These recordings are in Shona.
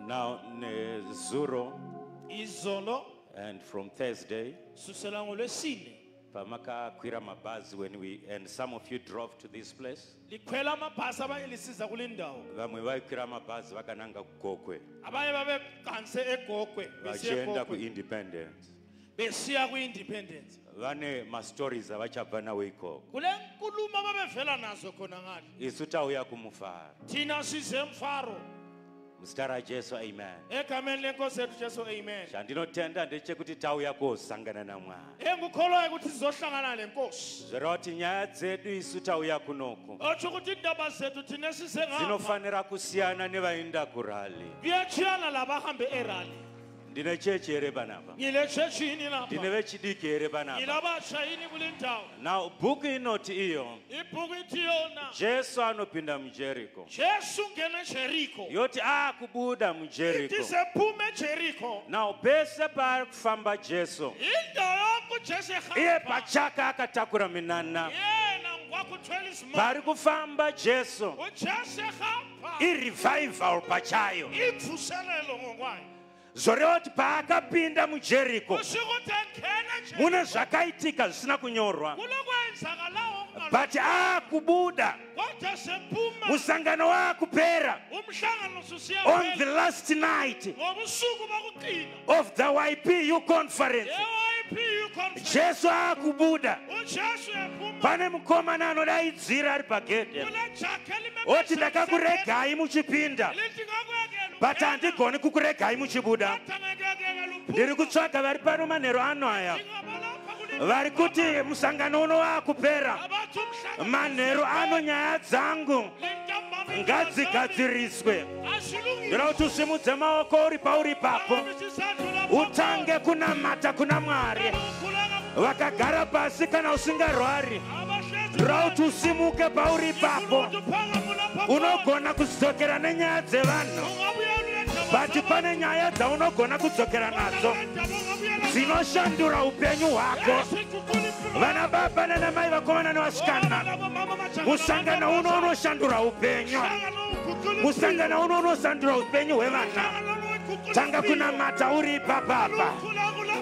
Now, nezuro Izolo and from Thursday, susela ngolwesine pamakakwira mabhazi when we and some of you drove to this place. Likhwela amabhasi abanye lisiza kule ndawo. Vamwe vaikwira mabhazi vakananga kuGokwe, Abanye babeqanse eGokwe besiya vachienda eGokwe kuIndependence. Besiya kwi-Independence. Vane mastories avachabva nawo ikoko. Kule nkulumo ababevela nazo khona ngale. Isu tauya kuMufaro. Thina size eMfaro. Muzita raJesu, amen. Egameni lenkosi yethu Jesu, amen. Chandinotenda ndechekuti tauya kosangana naMwari. Engikholwayo ukuthi sizohlangana nenkosi. Zvoreva kuti nyaya dzedu isu tauya kunoku otsho ukuthi indaba zethu thina size ngapha dzinofanira kusiyana nevaenda kurally. Kuyatshiyana labahambe erally. Ndine chechi here panapa? Ngile chechi yini lapha? Ndine vechidiki here panapa? Ngilabatsha yini kule ndawo? Now bhuku inoti iyo, Ibhuku ithi yona, Jesu anopinda muJeriko. Jesu ungena eJeriko. Yoti akubuda muJeriko, Ithi sephuma eJeriko, now pese paari kufamba Jesu, indawo yonke uJesu iye ehamba, pachake akatakura minana. Yena ngokwakhe uthwele izimali. Pari kufamba Jesu, uJesu ehamba, irevival pachayo. Imvuselelo ngokwayo. Zvoreva kuti paakapinda muJeriko, Kusho ukuthi engena eJeriko, mune zvakaitika zvisina kunyorwa, kulokwenzakalayo but akubuda, kodwa sephuma, musangano waakupera, umhlangano on the susiyaphela, last night ngobusuku bokugcina of the YPU conference, ye-YPU conference, Jesu akubuda, uJesu ephuma, pane mukomana anodaidzira ari pagedhe, kule jakhe limemezela, oti ndakakuregai muchipinda, lithi ngakuyekela but ungena, handigoni kukuregai muchibuda. Kodwa ngekuyekela uphuma. Ndiri kutsvaga vari pano manheru ano aya Ndingabalapha kule vari kuti musangano uno waakupera, abathi umhlangano manheru ano nyaya dzangu lentambama ngadzigadziriswe. Azilungiswe. Ndoda kuti usimudze maoko uri pauri ipapo, Phakamisa isandla lapho. utange kunamata kuna Mwari. Ukhuleka. Vakagara pasi, kana usingarwari, Abahlezi ndoda kuti usimuke pauri ipapo. ukuthi uphakame lapho. Unogona kudzokera nenyaya dzevanhu, Ungabuyela ulendaba but zabantu. pane nyaya dzaunogona kudzokera nadzo Lendaba ungabuyela dzinoshandura upenyu hwako. Eziguqula impilo. Vana baba nanamai, vakomana nevasikana, musangano uno unoshandura upenyu. Musangano uno unoshandura upenyu hwevana. Tanga kunamata uri ipapapa.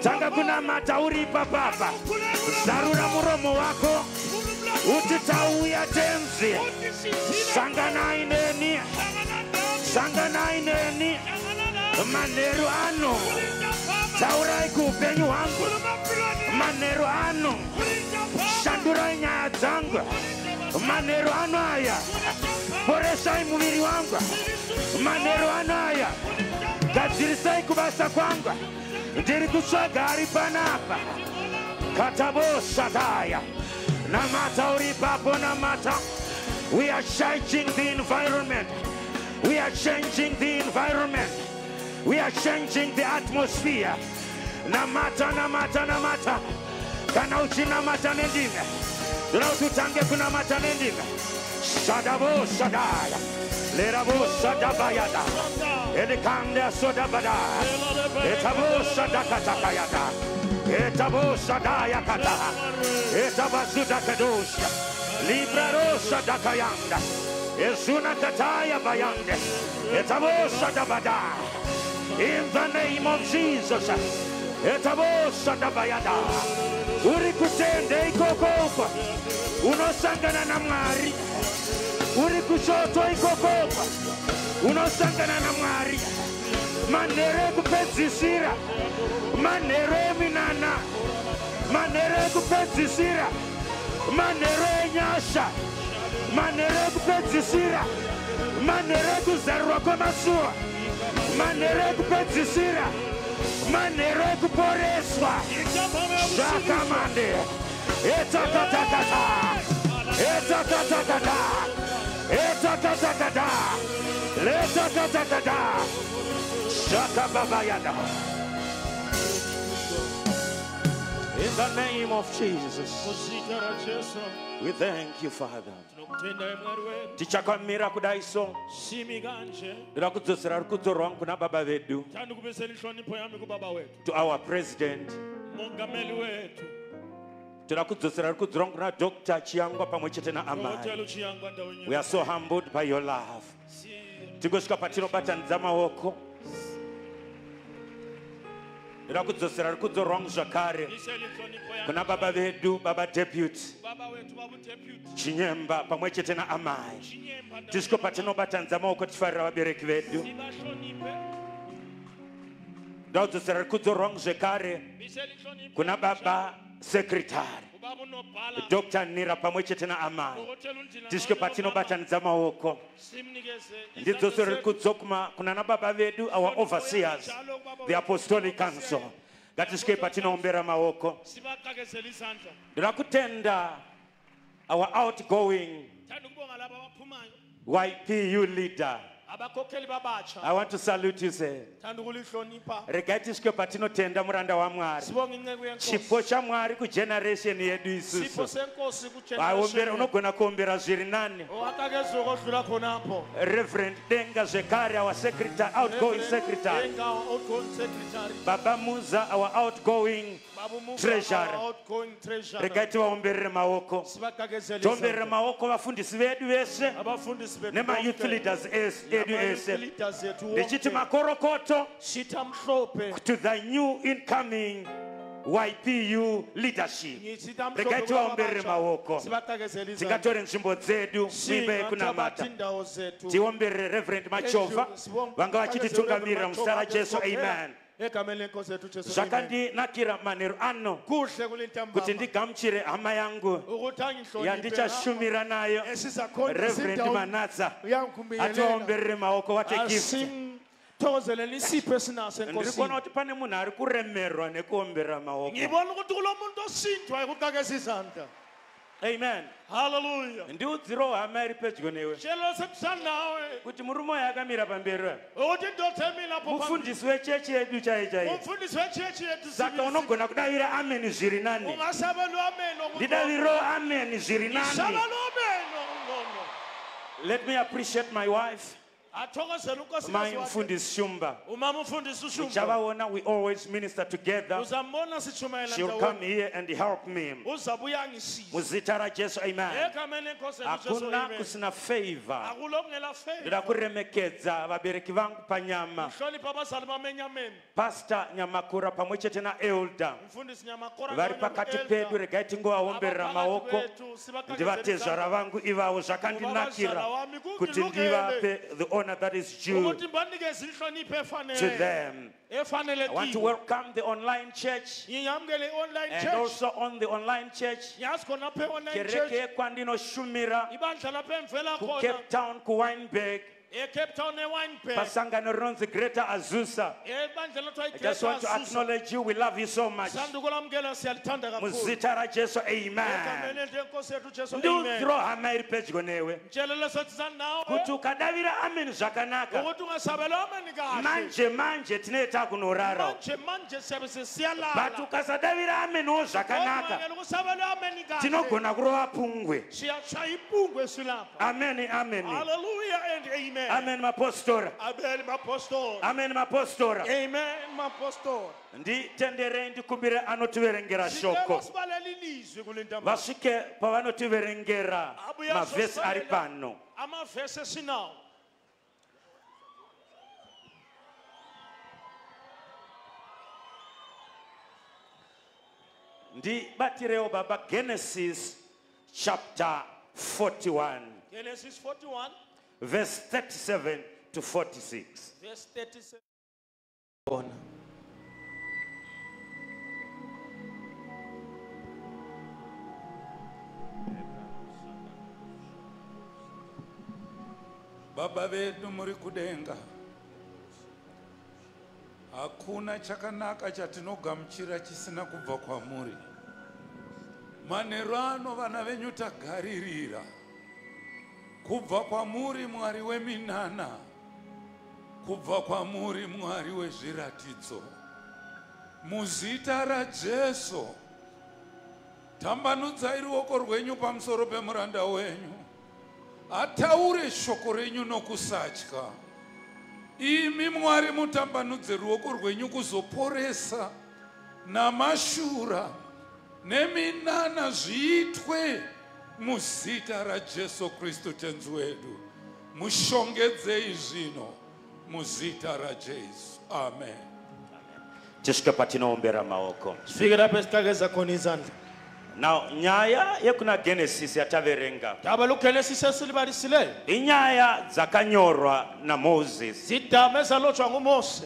Tanga kunamata uri ipapapa. Zarura muromo wako uti tauya Tenzi, sanganai neni, sanganai neni manheru ano. Taurai kuupenyu hwangu manheru ano. Shandurai nyaya dzangu manheru ano aya. Poresai muviri wangu manheru ano aya. Gadzirisai kubasa kwangu. Ndiri kutsvaga ari panapa. Katabosataya. Namata uri ipapo, namata. We are changing the environment. We are changing the environment. We are changing the atmosphere. Namata, namata, namata. Kana uchinamata nendimi, ndoda kuti utange kunamata nendimi. Shadabo shadaya, lerabo shadabayada, elikande sodabada, etabo shadakatakayada, etabo shadayakata, etabazudakadosha, libraro shadakayanda, ezuna kataya bayande, etabo shadabada. In the name of Jesus. Etabo shadabayada. Uri kutende ikokoko, unosangana naMwari. Uri kushoto ikokoko, unosangana naMwari. Manheru ekupedzisira, manheru eminana, manheru ekupedzisira, manheru enyasha, manheru ekupedzisira, manheru ekuzarurwa kwamasuwa, manheru ekupedzisira, manheru ekuporeswa. Shakamande. Etakatakata. Etakatakata. Etakatakata. Letakatakata. Shakababayada. In the name of Jesus, Muzita raJesu, we thank you, Father. Tinokutendai Mwari wedu. Tichakamira kudai so, Simi kanje, ndoda kudzosera rukudzo rwangu kuna baba vedu, thanda ukubuyisela inhlonipho yami kubaba wethu, to our president. Mongameli wethu, Toda kudzosera rukudzo rwangu kuna Dr. Chiyangwa pamwe chete naamai. Dokotela uChiyangwa ndawonye. We are so humbled by your love. Si- Tingosvika patinobatanidza maoko. Ndoda kudzosera rukudzo rwangu zvakare Ngisele inhlonipho yami kuna baba vedu, baba deputy Baba wethu, baba deputy Chinyemba pamwe chete naamai. Chinyemba ndawonye Tisvike nomama. patinobatanidza maoko tichifarira vabereki vedu. Sibahloniphe. Ndoda kudzosera rukudzo rwangu zvekare Ngisele inhlonipho kuna yami baba secretary ubaba unobhala Dr. Nira pamwe chete naamai. Dokotela uNdina Tisvike ndawonye nomama. patinobatanidza maoko. Simnikeze izandla Ndidzosere zethu. rukudzo kuna nababa vedu, our overseers, the apostolic council. Ngatisvike patinoombera maoko. Sibaqakezele izandla. Ndoda kutenda our outgoing Thanda ukubonga laba abaphumayo. YPU leader. Abakhokheli babatsha. I want to salute you, sir. Thanda ukulihlonipha. Regai tisvike patinotenda muranda waMwari. Sibonge inceku yenkosi. Chipo chaMwari kugeneration yedu Sipho isusu. senkosi Vaombera, kugeneration. unogona kuombera zviri nani. Owaqakezwe kodlula khonapho. Reverend Denga zvekare, our secretary, outgoing secretary. Denga, our outgoing secretary. Baba Muza, our outgoing Baba Muza, treasurer. our outgoing treasurer. Regai tivaomberere maoko. Sibaqakezele Tiomberere izandla. maoko vafundisi vedu vese Abafundisi bethu nemayouth bonke. leaders edu Nama-youth ese. leaders ethu Ndichiti wonke. makorokoto Sithi amhlophe. to the new incoming YPU leadership. Ngithi amhlophe Regai tivaomberere kwabatsha. maoko. Sibaqakezele izandla. Tingatore nzvimbo dzedu muimba Singathabatha yekunamata. indawo zethu. Tiomberere Reverend Machova vanga vachititungamirira muzita raJesu. Amen. Egameni lenkosi yethu Jesu. Amen. Zvakandinakira manheru ano Kuhle kule ntambama. kuti ndigamuchire hama yangu Ukuthi angihloniphe yandichashumira nayo, esizakhona Reverend izindawo. Manatsa. Uyangikhumbulela. Ativaomberere maoko. What a gift. Asimthokozeleni isipho esinaso Ndiri kuona enkosini. kuti pane munhu ari kuremerwa nekuombera maoko. Ngibona ukuthi kulo muntu osindwa ekuqakeza izandla. Amen. Hallelujah. Ndiudzirewo hama iri pedyo newe Tshela oseduzane nawe kuti murume uyu akamira pamberi apa ukuthi indoda emi lapho phambili. mufundisi wechechi yedu chaiye chaiye. Umfundisi wechechi yethu Saka sibili. unogona kudavira ameni zviri nani. Ungasabela amen okungcono. Ndidavirewo ameni zviri nani. Ngisabela amen okungcono. Let me appreciate my wife, Athokozele my unkosikazi wakhe. mfundisi Shumba. Umama umfundisi uShumba. Chavaona, we always minister together. Uzambona sichumayela She'll ndawonye. come here and help me. Uzabuya angisize. Muzita raJesu, amen. Egameni lenkosi yethu Jesu, Hakuna amen. kusina favor. Akulo kungela favor. Ndoda kuremekedza vabereki vangu panyama. Hlonipha abazali bami enyameni. Pastor Nyamakura pamwe chete naelder Umfundisi Nyamakura vari ndawonye pakati no-elder. pedu. Regai tingovaomberera Abaphakathi maoko. kwethu, sibaqakezele Ndivatezvara izandla. vangu ivavo, zvakandinakira Ubabazala wami, kuti kungilungele. ndivape the honor that is due Ukuthi ngibanikeze inhlonipho to efanele. them. Efanele I want to kibo. welcome the online church Ngiyamukele i-online and church. also on the online church Ngiyazi khona lapha e-online kereke church. yekwandinoshumira Ibandla lapha engivela khona. kuCape Town, kuWinburg, eCape Town eWinburg. pasangano rinonzi Greater Azusa. Ebandla lothiwa I just i-Greater want to Azusa. acknowledge you. We love you so much. Sanda ukulamukela siyalithanda kakhulu. Muzita raJesu, amen. Egameni lenkosi yethu Jesu, amen. Ndiudziro hama iri pedyo newe Tshela leseduzane nawe kuti ukadavira ameni zvakanaka, ukuthi ungasabela amen kahle. manje manje tinee takunorara. Manje manje siyabe sesiyalala. But ukasadavira ameniwo zvakanaka, Kodwa ukusabela amen kahle. tinogona kurova pungwe. Siyashaya ipungwe silapha. Ameni, ameni. Hallelujah and amen. Amen, mapostora. Amen mapostor. Amen, mapostora. Amen mapostor. Nditenderei ndikumbire anotiverengera Sicela shoko sibalele ilizwi kule ntambama. vasvike pavanotiverengera Abuya mavhesi ari azosibalela pano. Amavesi esinawo. Ndibatirewo baba Genesis chapter 41 Genesis 41 verse 37 to 46. verse 37. Bona. Baba vedu muri kudenga, hakuna chakanaka chatinogamuchira chisina kubva kwamuri. Manheru ano vana venyu tagaririra kubva kwamuri, Mwari weminana, kubva kwamuri, Mwari wezviratidzo. Muzita raJesu, tambanudzai ruoko rwenyu pamusoro pemuranda wenyu, ataure shoko renyu nokusatya. Imi Mwari mutambanudze ruoko rwenyu kuzoporesa namashura neminana zviitwe muzita raJesu Kristu tenzi wedu. Mushongedzei zvino muzita raJesu, amen. Tisvike patinoombera maoko. Sifike lapho esiqakeza khona izandla. Now nyaya yekuna Genesis yataverenga Daba luGenesis esilibalisileyo inyaya dzakanyorwa naMoses. Zidaba ezalotshwa nguMose.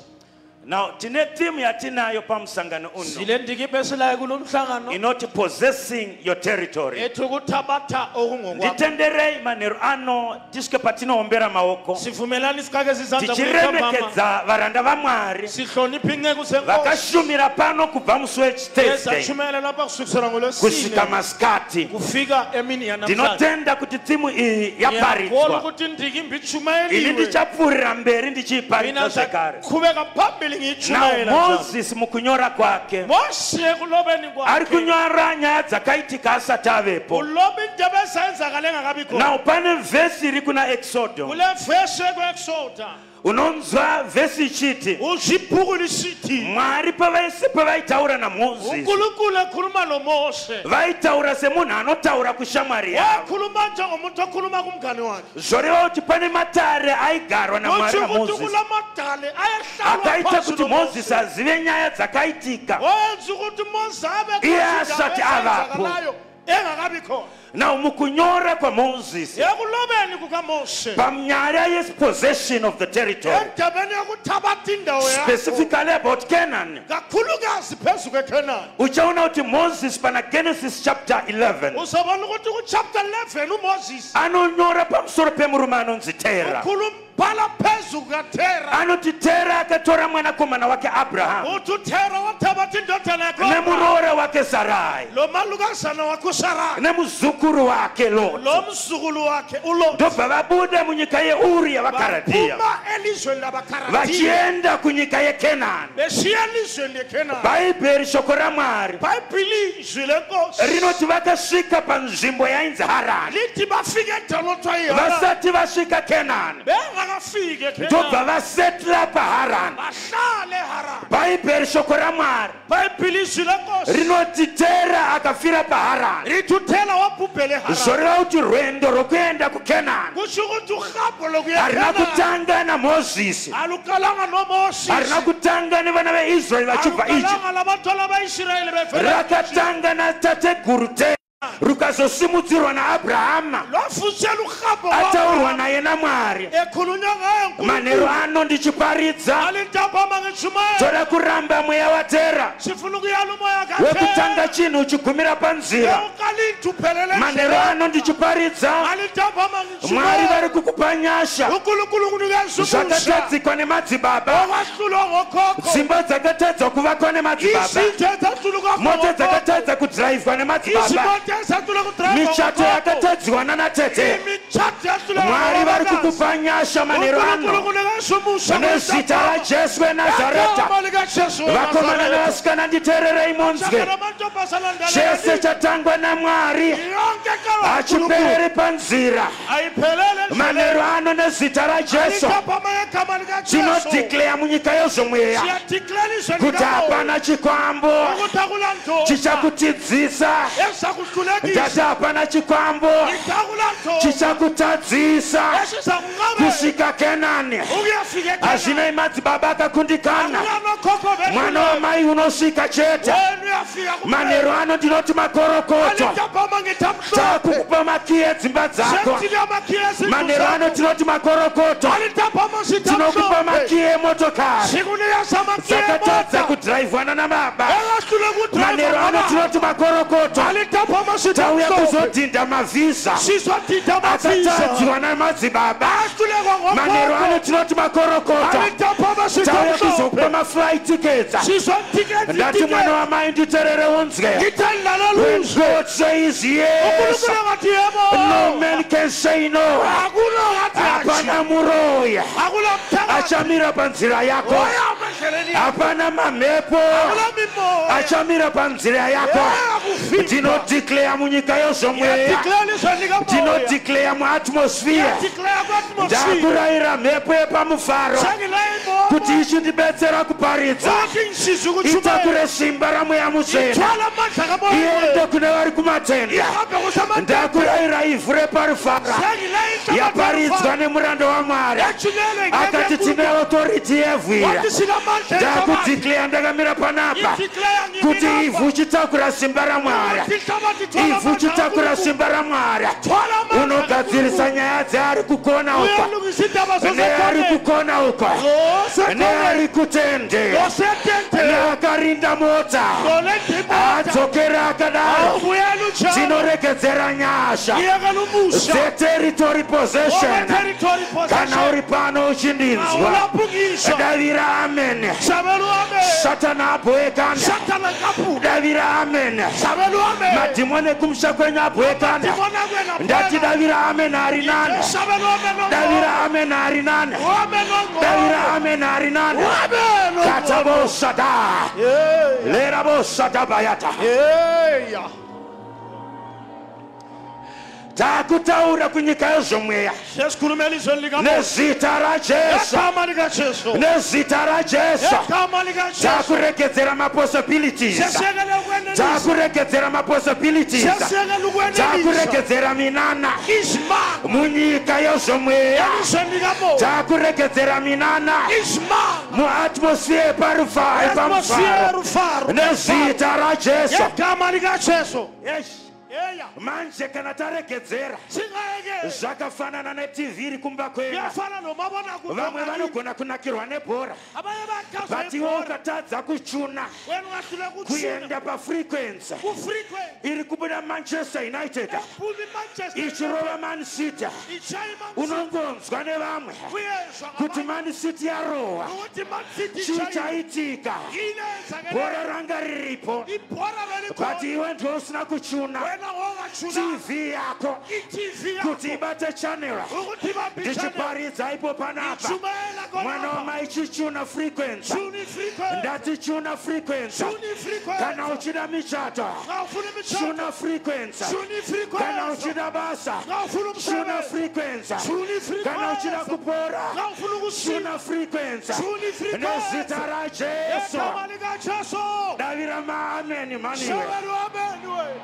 Now tine theme yatinayo pamusangano uno Sile ndikimba esilayo kulo mhlangano inoti possessing your territory. Ethi ukuthabatha okungokwakho. Nditenderei manheru ano tisvike patinoombera maoko Sivumelani siqakeze izandla kule ntambama. tichiremekedza varanda vaMwari Sihloniphe inceku senkosi vakashumira pano kubva musi wechiThursday ezashumayela lapha kusukisela kusvika ngolwesine masikati. Kufika emini yanamhlanje. Ndinotenda kuti theme iyi Ngiyakholwa yaparidzwa. ukuthi indikimba Ini ichumayeliwe. ndichapfuurira mberi ndichiiparidza Mina zvekare. ngiqhubeka phambili Now ngiyitshumayela njalo. Moses mukunyora kwake Mose ekulobeni ari kwakhe kunyora nyaya dzakaitika asati avepo. Uloba indaba ezayenzakala engakabi khona. Now pane vhesi iri kuna Exodo. Kule vesi ekwe-Exoda Unonzwa vhesi ichiti uzwa ibhuku lisithi Mwari pavaisi pavaitaura naMoses uNkulunkulu ekhuluma noMose vaitaura semunhu anotaura kushamwari yavo. Wakhuluma njengomuntu okhuluma kumngane wakhe. Zvoreva kuti pane matare aigarwa naMwari Kutsho ukuthi naMoses kulamadale ayehlalwa akaita phansi kuti noMose. Moses azive nyaya dzakaitika Wenza ukuthi uMose abe Iye khona asati indaba avapo. ezenzakalayo engakabi khona. Now mukunyora kwaMoses Ekulobeni kukaMose panyaya yepossession of the territory, endabeni yokuthabatha indawo yakho specifically about Canaan, kakhulukazi phezu kweKhenani uchaona kuti Moses pana Genesis chapter 11 uzobona ukuthi kuchapter 11 uMoses anonyora pamusoro pemurume anonzi Tera. ukhuluma phezu kukaTera. Anoti Tera akatora mwanakomana wake Abraham Uthi uTera wathabatha indodana yakhe nemuroora wake Sarai lo malukazana wakhe uSarai nemuzukuru wake Lot lo mzukulu wakhe uLot ndobva vabuda munyika yeUri yavaKaradhiya baphuma elizweni labaKaradiya vachienda kunyika yeKenani. Beshiya elizweni leKhenani. Bhaibheri shoko raMwari Bhayibhili izwi lenkosi rinoti vakasvika panzvimbo yainzi Harani lithi bafike endaweni othiwa yiHarani vasati vasvika Kenani bengakafiki eKhenani ndobva vasetla paHarani. Bahlale eHarani. Bhaibheri shoko raMwari Bhayibhili izwi lenkosi rinoti Tera akafira paHarani. Lithi uTera wabhubhela eHarani. Zvoreva kuti rwendo rwokuenda kuKenani Kusho ukuthi uhambo lokuya harina eKhenani kutanga naMozisi, aluqalanga noMoses harina kutanga nevana veIsraeri vachibva Egypt, aluqalanga labantwana ba-Israyeli bevela rakatanga natateguru Tera rukazosimudzirwa naAbrahama lwafusela uhambo ataurwa naye naMwari. Ekhulunywa ngaye. Manheru ano ndichiparidza Alintambama ngishumayela toda kuramba mweya waTera sifuna ukuyala umoya kaTera wekutanga chinhu uchigumira panzira. Uqala uphelele. Manheru ano ndichiparidza Alintambama Mwari ngishumayela vari kukupa nyasha uNkulunkulu kunikeza umusa zvakatadzikwa nemadzibaba, okwahlulwa ngokhokho dzimba dzakatadza kuvakwa nemadzibaba, izinto ezahlulwa mota ngokhokho dzakatadza kudhiraivhwa nemadzibaba, izimoto ezahlulwa kudrayiva michato ngokhokho yakatadziwa nanatete. Imitshato yahlulwa Mwari vari ngobabakazi. kukupa nyasha manheru uNkulunkulu ano kunikeza umusa nezita raJesu weNazareta. Egama likaJesu Vakomana weNazaretha. nevasikana nditeererei munzwe. Amantombazana Chese ndalelani. chatangwa naMwari Yonke eqalwa nguNkulunkulu hachipereri panzira. Ayiphelele endleleni. Manheru ano nezita raJesu Alintambama ngegama likaJesu tinodhikleya munyika yezvomweya siyadeclare izwe kuti likamoya hapana chikwambo ukuthi akulandoda chichakutidzisa. Ezakuhlulekisa Ndati hapana chikwambo akulandoda chichakutadzisa esizakunqabela kusvika Kenani. ukuyafika eKhenani. Hazvinei madzibaba akakundikana, Akulanokhokho mwana behluleka. wamai unosvika chete. Wena uyafika kuphela. Manheru ano ndinoti makorokoto, Alintambama ngithi amhlophe takukupa makiyi edzimba dzako. Sekuthi amakhiye ezindlu Manheru ano zakho. tinoti makorokoto, Alintambama sithi tinokupa amhlophe makiyi emotokari sikunikeza amakhiye dzakatadza emota kudhiraivhwa nanababa. Elahlule Manheru kudrayiva ano tinoti makorokoto, Alintambama sithi tauya amhlophe kuzodhinda mavhisa sizodinda amavisa akatadziwa namadzibaba. Ahlulekwa Manheru ano ngokhokho tinoti makorokoto, Alintambama sithi tauya amhlophe kuzokupa maflight tickets. Ndati mwana sizodinga wamai nditerere unzwe. ngithe When lalela God says yes, uNkulunkulu engathi yebo no man can say no. Akula ngathi Hapana muroyi akula mthakathi achamira panzira yako, oyama endleleni yakho hapana mamhepo akula mimoya achamira panzira yako. Eyakuvimba Ndinodeclare munyika yezvomweya, Ngiyadeclare izwe likamoya ndinodeclare muatmosphere, Ngiyadeclare ku-atmosphere ndakurayira mhepo yepamufaro Sengilaya imoya Kuti kamoya ichindibetsera kuparidza, ukuthi ngisize ukutshumayela, itakure simba raMweya Mutsvene, ithwala amandla kaMoya, iende kune vari kumatenda. Ihambe kusamatende. Ndakurayira ivhu reparufara yaparidzwa nemuranda waMwari, akati tine authority yevhu ira. Wathi sinamandla enhlabathi. Ndakudeclare ndakamira panapa Ngideclare kuti ngimi ivhu lapha. chitakura simba raMwari, Ukuthi inhlabathi ithwala ivhu amandla chitakura kaNkulunkulu. simba raMwari, Thwala amandla unogadzirisa kaNkulunkulu. nyaya dzeari kukona uko, Uyalungisa indaba neari zosekhoneni. kukona uko, neari kutende, Losetende. neakarinda mota, Nolenda imota. adzokera akadaro. Awubuyela unjalo. Tinoregedzera nyasha Ngiyekela umusha. dzeterritory possession. Owe-territory Kana possession. uri pano uchindinzwa, Awulapho ngisho. davira amen. Sabela uamen. Satani abhoekana. Sathana kaphuka. Davira amen. Sabela uamen. Madhimoni ekumusha kwenyu abhoekana. Ndibona kwena. Ndati davira amen ari nani. Sabela uamen. Davira amen ari nani. Uamen ongcono. Davira amen ari nani. Uamen ongcono. Katabosada. Hey. Lerabosada bayata. Hey. Takutaura kunyika yezvomweya Sesikhulumela izweni likaMoya. nezita raJesu, Egama likaJesu. nezita raJesu. Egama likaJesu. Takuregedzera mapossibilities. Sesiyekele ukwenelisa. Takuregedzera mapossibilities. Sesiyekele ukwenelisa. Takuregedzera minana Izimanga. munyika yezvomweya. Elizweni likaMoya. Takuregedzera minana Izimanga. muatmosphere parufaro, Atmosphere pamufaro, rufaro. nezita raJesu. Egama likaJesu. Yes. Eya. Manje kana taregedzera, Singayekele. zvakafanana neTV iri kumba kwenyu. Kuyafana nomabonakude. Vamwe vanogona kunakirwa nebhora, Abanye bayachazwa but iwe ibhora. ukatadza kuchuna Wena ungahluleka ukuthuna. kuenda pafrequency Ku-frequency. iri kubuda Manchester United Ephuma iManchester ichirova Man City, Ishaya iMan City. unongonzwa nevamwe Kuyezwa kuti ngabanye. Man City yarohwa. Ukuthi iMan City Chii ishayile. chaitika? Yini eyenzakeleyo? Bhora ranga riripo, Ibhora belikhona. but iwe ndiwe usina kuchuna Wena wongachunanga. TV yako I-TV yakho. kuti ibate channel. Ukuthi ibambe i-channel. Ndichiparidza ipo panapa, Ishumayela khona mwana lapha. wamai, chichuna frequency. Tune i-frequency. Ndati chuna frequency. Tune i-frequency. Kana uchida michato, Nxa ufuna imitshato. chuna frequency. Tune i-frequency. Kana uchida basa, Nxa ufuna chuna umsebenzi. frequency. Tune i-frequency. Kana uchida kupora, Nxa ufuna ukusinda. chuna frequency. Tune i-frequency. Nezita raJesu. Egama likaJesu. Davira maameni maniwe. Shobela uamen we.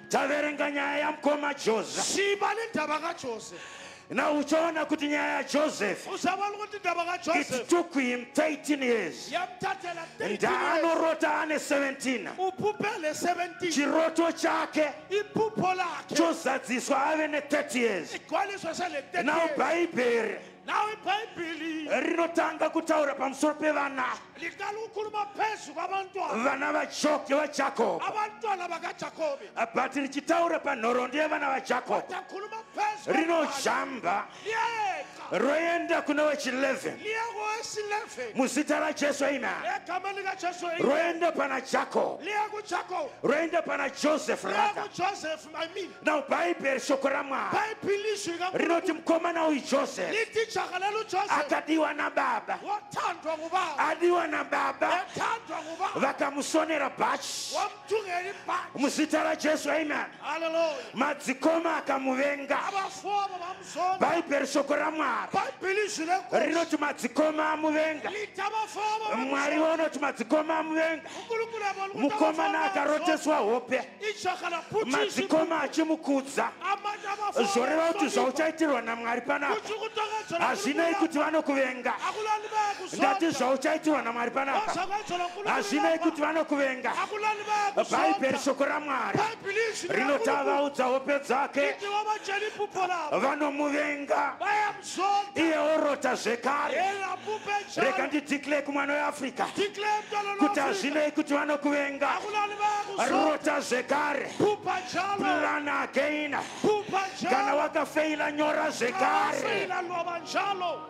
Taverenga nyaya yamukoma Joseph. Sibala indaba kaJoseph. Na uchaona kuti nyaya yaJoseph, Uzabona ukuthi indaba it kaJoseph took him 13 years. yamthathela 13 years. Ndaanorota ane 17. Uphuphele 17. Chiroto chake Iphupho lakhe chozadziswa ave ne30 years. igcwaliswe sele 30 Now years. Bhaibheri Nawe iBhayibhili rinotanga kutaura pamusoro pevana, liqala ukukhuluma phezu kwabantwana, vana vaJacob, abantwana bakaJakobe. but richitaura panhoroondo yevana vaJacob, Takhuluma phezu kwabantwana. rinojamba Liyeqa. roenda kune wechi11. Liye kowesi-11. Muzita raJesu, amen. Egameni likaJesu, amen. Roenda pana Jacob, Liye kuJakob. roenda pana Joseph Liye rather. kuJoseph, I mean. Now Bhaibheri, shoko raMwari, Bhayibhili izwi likaNkulunkulu rinoti mukomana uyu Joseph lithi ijaha lelo uJoseph akadiwa nababa, wathandwa ngubaba, adiwa nababa, ethandwa ngubaba, vakamusonera bhachi. wamthungela ibhaji. Muzita raJesu, amen. Haleluya. Madzikoma akamuvenga. Abafowabo bamzonda. Bhaibheri, shoko raMwari, Bhayibhili izwi lenkosi rinoti madzikoma amuvenga. lithi abafowabo Mwari bamzonda. vanoti madzikoma amuvenga. UNkulunkulu yabona ukuthi Mukomana abafowabo bamzonda. akaroteswa hope, Ijaha laphuthiswa madzikoma achimukudza. amanye abafowabo Zvoreva kuti bamhlonipha. zvauchaitirwa namwari panapa Kutsho ukuthi okwenzelwa hazvinei uNkulunkulu kuti vanokuvenga. akulali Ndati bayakuzonda. zvauchaitirwa namwari panapa Ozakwenzela uNkulunkulu hazvinei lapha, kuti vanokuvenga. akulali Bhaibheri, bayakuzonda. shoko raMwari, Bhayibhili izwi rinoti likaNkulunkulu avaudza hope dzake, lithi wabatshela iphupho labo, vanomuvenga, bayamzonda. Iye orota zvekare. Yena aphuphe Rega njalo. ndideclare kumwana weAfrica Declare mntwana kuti lo-Afrika. hazvinei kuti vanokuvenga, Akulali bayakuzonda. rota zvekare. Phupha njalo. Plan again. Phupha Kana njalo. wakafeila, nyora zvekare. Wafeyila, loba njalo.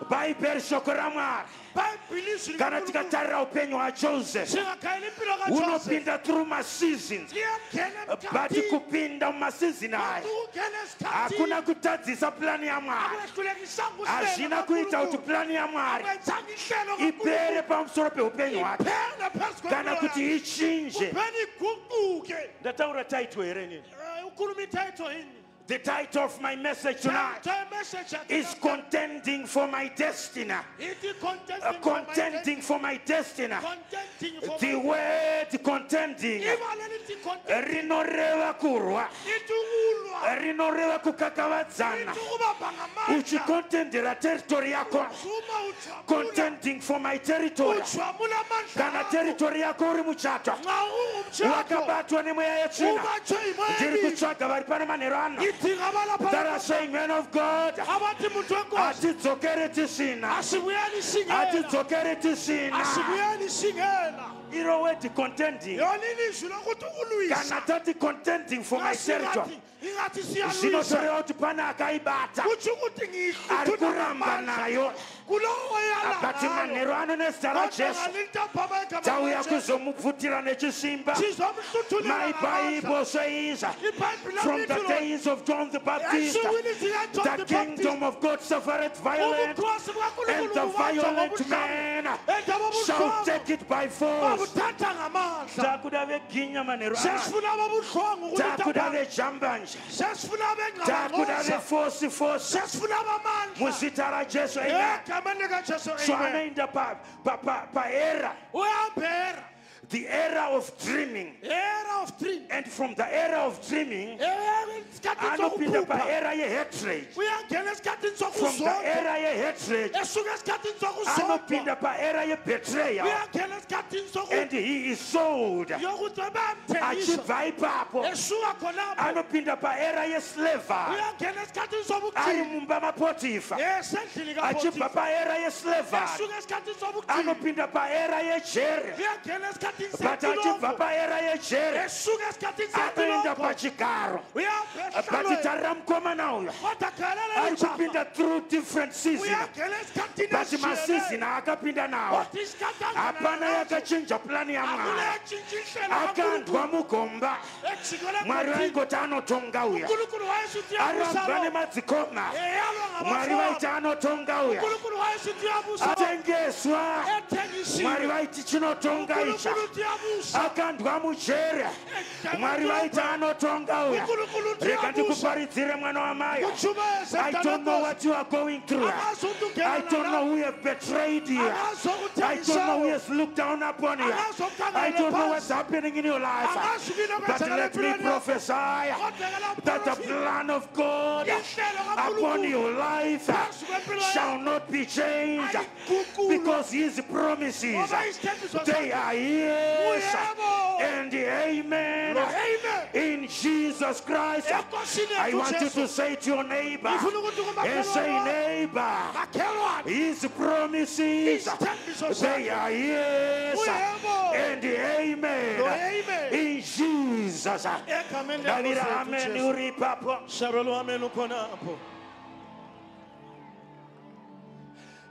Bhaibheri, shoko raMwari, Bhayibhili izwi kana likaNkulunkulu. tikatarira upenyu hwaJoseph, Singakhayela impilo kaJoseph. unopinda through maseasons, Liyangena but emkhathini. kupinda mumasizini aya Ukungena esikhathini. hakuna kutadzisa plani yaMwari. Akwehlulekisanga uhlelo Hazvina kuita kuti kaNkulunkulu. plani yaMwari Akwenzanga ihlelo ipere kaNkulunkulu. pamusoro peupenyu hwake, Iphele phezu kana kwempilo kuti yakhe. ichinje. Kuphela iguquke. Ndataura title here nini? Ukhuluma itayitho yini? The title of my message tonight Title message yakhe is Contending for My Destiny. ithi contending for my Contending for my destiny. contending for The my word contending ibala lithi contending rinoreva kurwa, ithi ukulwa rinoreva kukakavadzana ithi ukubamba ngamandla uchikontendera territory yako. zuma ujwamula Contending for my territory. ujwamula amandla Kana akho. territory yako uri muchato Nxa ungumtshato wakabatwa nemweya yetsvina, ubatshwe yimoya ndiri emibi kutsvaga vari pano manheru ano idinga abalapha that are saying, man of God, abathi muntu wenkosi hatidzokere tisina, asibuyeli singena hatidzokere tisina. asibuyeli singena Iro word contending, yona ilizwi lokuthi ukulwisa kana tati contending for my territory, ingathi siyalwisa zvinotoreva kuti pane akaibata kutsho ukuthi ari ngiyihluthuna kuramba ngamandla nayo. kulowo But manheru ano nezita raJesu tauya kuzomubvutira nechisimba. My Bible says, from the days of John the Baptist, the kingdom of God suffereth violence, and the violent man shall take it by force. Babuthatha ngamandla Takuda veginya manheru ano, sesifuna ababuhlungu takuda vejambanja, sesifuna takuda abengqabangqoza vefosi fosi. sesifuna abamandla Muzita raJesu, amen. egameni likaJesu So amen anoenda paera, uyahambera the era of dreaming. Era of dream And from the era of dreaming, esikhathini anopinda sokuphupha paera yehatred. uyangena esikhathini From the sokuzondwa era yehatred, esuka esikhathini sokuzondwa anopinda paera yebetrayal. uyangena esikhathini And he is sold. yokuthi bayamthengisa Achibva ipapo, esuka khonapho anopinda paera yeslavery. uyangena esikhathini Ari sobugqili mumba maPotifa. esendlini Achibva kaPotifa paera yeslavery, esuka esikhathini sobugqili anopinda paera yejere. uyangena esikhathini But achibva setilongo paera yejere, esuka esikhathini anoenda setilongo pachigaro. uyahamba But esihlalweni tarira mukomana uyu kodwa galela ari lijaha kupinda through different season, uyangena esikhathini but esishiyeneyo masizini aakapinda nawo kodwa isikhathi angena hapana naso yakachinja plani yaMwari. akuleyatshintsha inhlelo Akandwa kaNkulunkulu mugomba, ejikele Mwari egodini vaingoti anotonga uya. uNkulunkulu wayesithi uyabusa Arambwa lo nemadzikoma, eyalwa Mwari ngabafowabo vaiti anotonga uya. uNkulunkulu wayesithi uyabusa lo Atengeswa, Mwari ethengisiwe vaiti chinotonga icha. uNkulunkulu uthi uyabusa Akandwa mujere, Mwari vaiti anotonga uya. uNkulunkulu uthi Rega uyabusa ndikuparidzire mwana wamai. utshumayeze I don't know mntanenkosi what you are going through. angazi ukuthi ungena I don't know nalapho who have betrayed you. angazi I don't know who okuthengisayo has looked down upon you. angazi I don't know what's okukhangele phansi happening in your life. angazi kini But okwenzakala let me empilweni yakho prophesy kodwa that the ke plan of God inhlelo upon kaNkulunkulu your life phezu kwempilo yakho shall not be changed ayiguqulwa because his promises ngoba isithembiso they sakhe are yes uyebo and amen no-amen in Jesus Christ. enkosini I yethu want you uJesu to say to your neighbor ngifuna ukuthi and say, kumakhelwane neighbor, makhelwane his promises isithembiso they sakhe are yes uyebo and amen no-amen in Jesus. egameni Davira lenkosi yethu amen uJesu uri ipapo. shabelo amen ukhonapho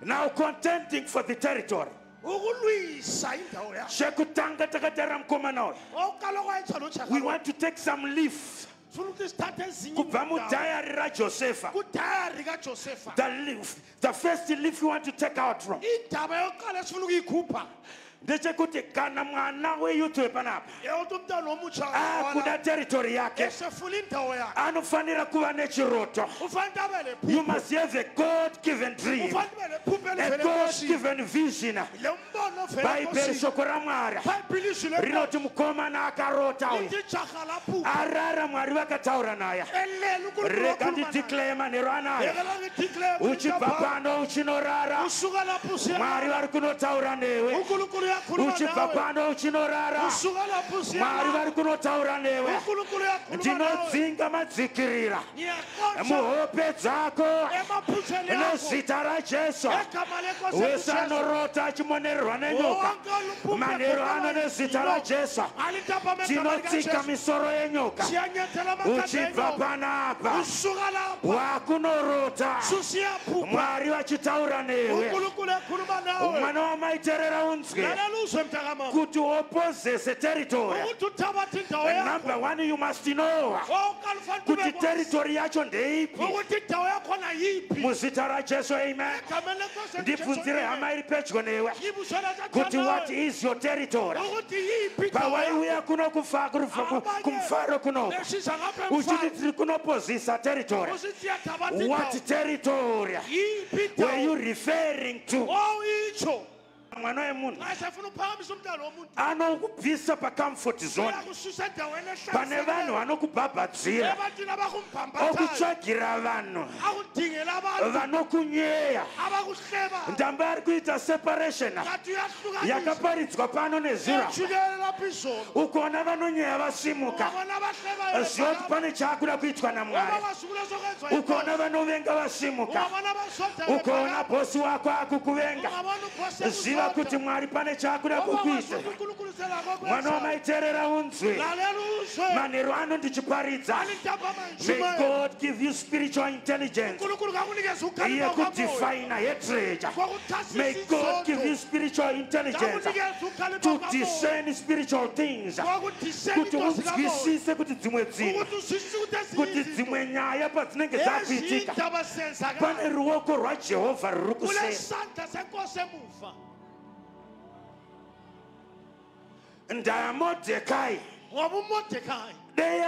Now contending for the territory. ukulwisa indawo yakho Chekutanga takatarira mukomana uyu. oqala kwayenza lo We jaha want to take some leaf funa ukuthi sithathe ezinye kubva iindawo. mudhayari raJosefa. kudayari kaJosefa The leaf, the first leaf you want to take out from. indaba yokuqala esifuna ukuyikhupha Ndechekuti kana mwana weyouth wepanapa eyokuthi umntana omutsha akuda territory yake esefuna indawo yakhe anofanira kuva nechiroto. ufanele abe You lephupho must have a God-given dream, ufanele ube lephupho a elivela enkosini God-given vision. le mbono ovela Bhaibheri enkosini shoko raMwari bhayibhile izwi lenkosi rinoti mukomana akarota uyu lithi ijaha laphupha arara Mwari vakataura naye. elele uNkulunkulu Rega wakhuluma naye ndideclare manheru anaya. yekela ngideclare Uchibva pano uchinorara, usuka lapho usiya Mwari vari kunotaura newe. uNkulunkulu uyakhuluma Uchibva nawe pano uchinorara, usuka lapho usiya Mwari vari kunotaura newe. uNkulunkulu uyakhuluma nawe Ndinodzinga madzikirira ngiyaqotsha muhope dzako emaphutheni akho nezita raJesu. egama lenkosi Wese yethu Jesu anorota achimonererwa nenyoka, manheru ano nezita raJesu tinotsika misoro yenyoka. siyanyathela amakhanda Uchibva enyoka panapa usuka lapha wakunorota, susiyaphupha Mwari vachitaura newe. uNkulunkulu ekhuluma nawe Mwana wamaiterera unzwe. lalela Lalela uzwe mntakamama. Kuti opozese territory, Ukuthi uthabathe indawo yakho. number one, you must know Okokuqala ufanele kuti ube kwazi territory yacho ndeipi. ukuthi indawo yakhona yiphi. Muzita raJesu, amen. Egameni lenkosi yethu Jesu, Ndibvunzire hama amen. iri pedyo newe Ngibuzela kuti what nawe is your territory? ukuthi yiphi indawo yakho. Pawaiuya kuno kumfaro kuno Besiza ngapha uchiti emfana. tiri kunopozisa territory, Usithi siyathabatha what indawo. territory Yiphi were you indawo? referring to? Oh itsho. Mwana wemunhu Xa sefuna uphakamisa umntana womuntu. anokubvisa pacomfort zone Uyakususa endaweni pane vanhu ehlalisekileyo. vanokubhabhadzira, Ebantwini abakumbhambathayo. okutsvagira vanhu Akudingela abantu vanokunyeya. abakuhleba. Ndamba ari kuita separation Kanti uyahlukanisa. yakaparidzwa pano nezura. Ejikele lapha izolo. Ukaona vanonyeya vasimuka, Ungabona abahlebayo ziva kuti bephakama. pane chaakuda kuitwa naMwari. Ubakwazi kulezokwenziwa Ukaona yinkosi. vanovenga vasimuka, Ungabona abasonda ukaona bephakama. bhosi wako akukuvenga, Ungabona ubhosi ziva ekuzonda. kuti Mwari pane chaakuda Ubakwazi kukuita. ukuthi uNkulunkulu selakho Mwana kwenza. wamaiterera unzwe Lalela uzwe. manheru ano ndichiparidza. Alintapama May ngishumayela. God give you spiritual intelligence uNkulunkulu kakunikeze ukukhalipha kukamoya. yekudefine hatred. Kokuthasisa May God give you inzondo. spiritual intelligence Kakunikeze ukukhalipha to kukamoya. discern spiritual things, Kokudiscern kuti into zikamoya. unzwisise kuti dzimwe dzinhu, Ukuthi uzwisise ukuthi ezinye kuti izinto. dzimwe nyaya padzinenge Ezinye dzakuitika, indaba zenzakala. pane ruoko rwaJehovha ruri kuseri. Kulesandla senkosi emuva. NdayaModhekai Ngoba uMordecai dei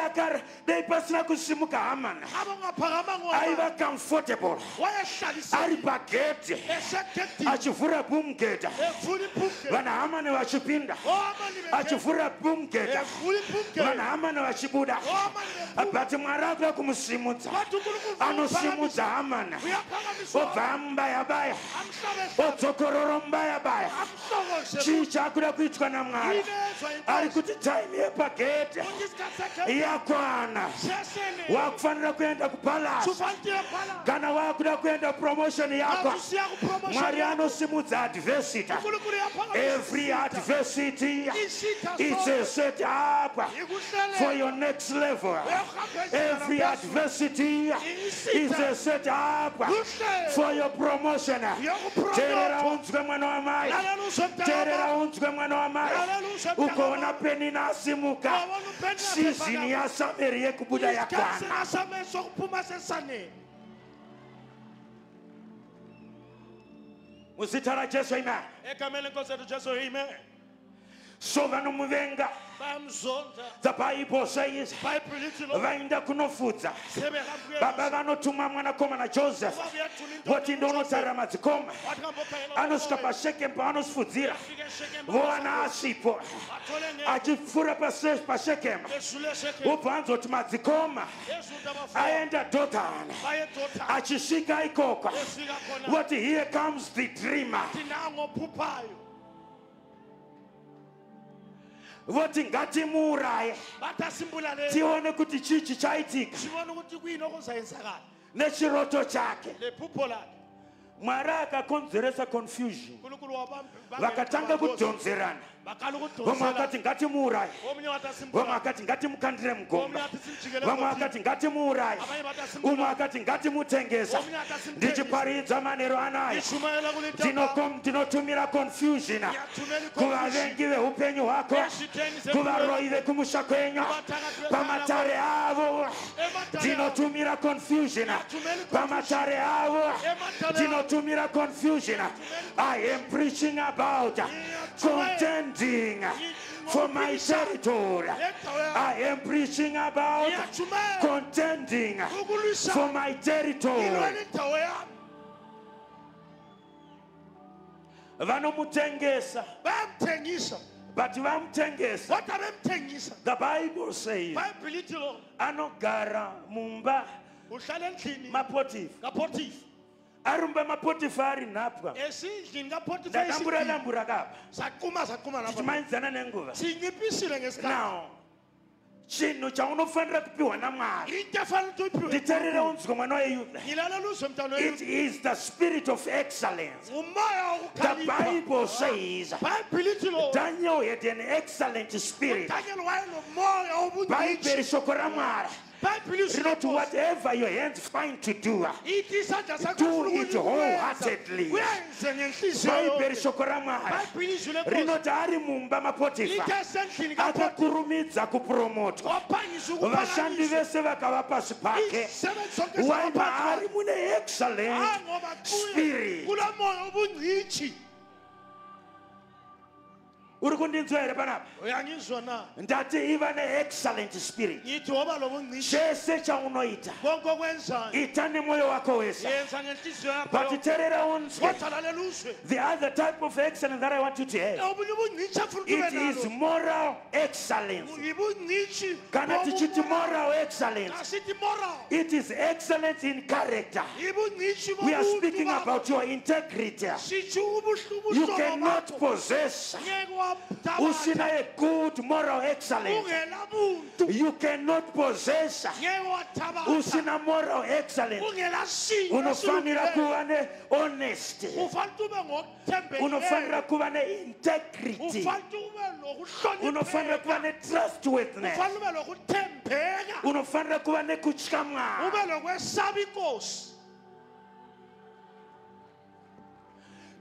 dei pasina kusimuka Hamani, abe ungaphakamanga waba aiva comfortable wayehlaliseke ari pagedhi esegedini achivhura bumgedha, evula iphumgedha. vanhu Hamani vachipinda, Ohamani bengena achivhura bumgedha, evula iphumgedha. vanhu Hamani vachibuda. Ohamani bephuma. But Mwari akuda kumusimudza. Kodwa uNkulunkulu ufuna Anosimudza Hamani, uyaphakamisa obva amubayabaya, amhlabe odzokorora mubayabaya. amhlokoze. Chii chaakuda kuitwa naMwari? Yini ezwa Ari inkosi? kuti time yepagedhe Ukuthi isikhathi sakhe yakwana, sesele. wakufanira kuenda kupalasi. Sufanele phala. Kana wakuda kuenda promotion yako, Akusiya kupromotion. Mwari anosimudza adversity. uNkulunkulu uyaphakamisa Every isitha. adversity Isitha is a sonke. set up for Ikuhlelele. your next level. Every adversity is a set up for your promotion. Teerera unzwe mwana wamai. Lalela uzwe Teerera mntakamama. unzwe mwana wamai. Lalela uzwe mntakamama. Ukaona Penina asimuka, Ungabona uPenina sizini ephakama. yaSameri yekubuda Isikhathi yakwana. sikaSameri sokuphuma sesanele. Muzita raJesu, amen. Egameni lenkosi yethu Jesu, amen. So vanomuvenga, Bayamzonda. the Bible says, Bible ithi lo vaenda kunofudza. sebehamba Baba vanotuma mwanakomana Joseph, Ubaba uyathuma indoda voti ndonotarira madzikoma. Wathi ngambophela Anosvika paShekemu paanosifudzira, Afike eShekemu vowana asipo. Bathole ngeke Achipfuura paShekemu, Esule eShekemu. obva anzoti madzikoma Yesu abafo aenda Dotani. baye eDothani. Achisvika ikoko, Efika khona voti here comes the dreamer. athi nango ophuphayo. Voti ngatimuuraye, Bathi asimbulaleni. tione kuti chii chichaitika Sibone ukuthi kuyini okuzayenzakala. nechiroto chake. Lephupho lakhe. Mwari akakonzeresa confusion, uNkulunkulu wabamba vakatanga kudhonzerana. Bakala Vamwe ukudonsela. vakati ngatimuuraye, Omunye wathi vamwe asimbulale. vakati ngatimukandire Omunye mugomba, wathi simjikele vamwe emgodini. vakati ngatimuuraye, Abanye bathi umwe asimbulale. akati ngatimutengesa. Omunye athi asimthengise. Ndichiparidza manheru anaya, Ngishumayela kule ntambama. ndinotumira confusion Ngiyathumela i-confusion. kuvavengi veupenyu hwako, Esitheni sempilo kuvaroyi vekumusha kwenyu, Kubathakathi pamatare avo. Ematare Ndinotumira confusion Ngiyathumela i-confusion. pamatare avo. Ematare avo. Ndinotumira confusion. I am preaching about contending for my territory. I am preaching about Ngiyatshumayela contending ukulwisana for my territory. ngilwela indawo yami. Vanomutengesa, Bayamthengisa. but vamutengesa, Kodwa bemthengisa. the Bible says Bible ithi lo anogara mumba uhlala endlini maPotifa. kaPotifa. Ari mumba maPotifa ari nhapwa. Esindlini kaPotifa Ndakambura esindlini. dambura kapa Saquma saquma lapha. tichimanidzana nenguva. Sinciphishile ngesikhathi. Now chinhu chaunofanira kupiwa naMwari, Into efanele ukuthi uyiphiwe. nditeerere unzwe mwana weyuda, Ngilalela uzwe mntwana it weyuda. is the spirit of excellence. Umoya The wokukhalipha. Bible says Bible ithi lo Daniel had an excellent spirit. Daniel wayenomoya wobungcitshi. Bhaibheri shoko raMwari. Ibhayibhile izwi rinoti lenkosi whatever your hands find to do, ithi isandla sakho do ufuna it ukwenza, wholeheartedly. uyenze ngenhliziyo Bhaibheri yonke. shoko raMwari Bhayibhile izwi lenkosi rinoti ari mumba maPotifa lithi esendlini kaPotifa akakurumidza kupromotwa, waphangisa vashandi ukuphakanyiswa vese vakava pasi pake. izisebenzi zonke Why zabaphansi maari mune excellent Hayi ngoba kuye spirit. kulo moya obungcitshi. Uri kundinzwa here panapa? Uyangizwa na? Ndati iva neexcellent spirit. Ngithi woba lobungcitshi. Chese chaunoita, Konke okwenzayo ita nemwoyo wako wese. yenza ngenhliziyo yakho But yonke. teerera unzwe, Kodwa lalela uzwe the other type of excellence that I want you to have, obunye ubungcitshi afuna ukuthi ube it is nalo moral excellence. ibungcitshi Kana tichiti moral excellence, asithi moral it is excellence in character. ibungcitshi We are bobuntu speaking bakho. about your integrity. Sitsho You ubuhlobo cannot bakho. possess Ngeke usina wabuthabatha a good moral excellence. ungelabuntu You cannot possess ngeke wathabatha usina moral excellence. ungelasimo Unofanira kuva nehonesty. ufanele ube ngokuthembekileyo Unofanira kuva neintegrity. ufanele ube Unofanira lokuhlonipheka kuva netrustworthiness. ufanele ube lokuthembeka Unofanira kuva nekutya Mwari. ube lokwesaba inkosi.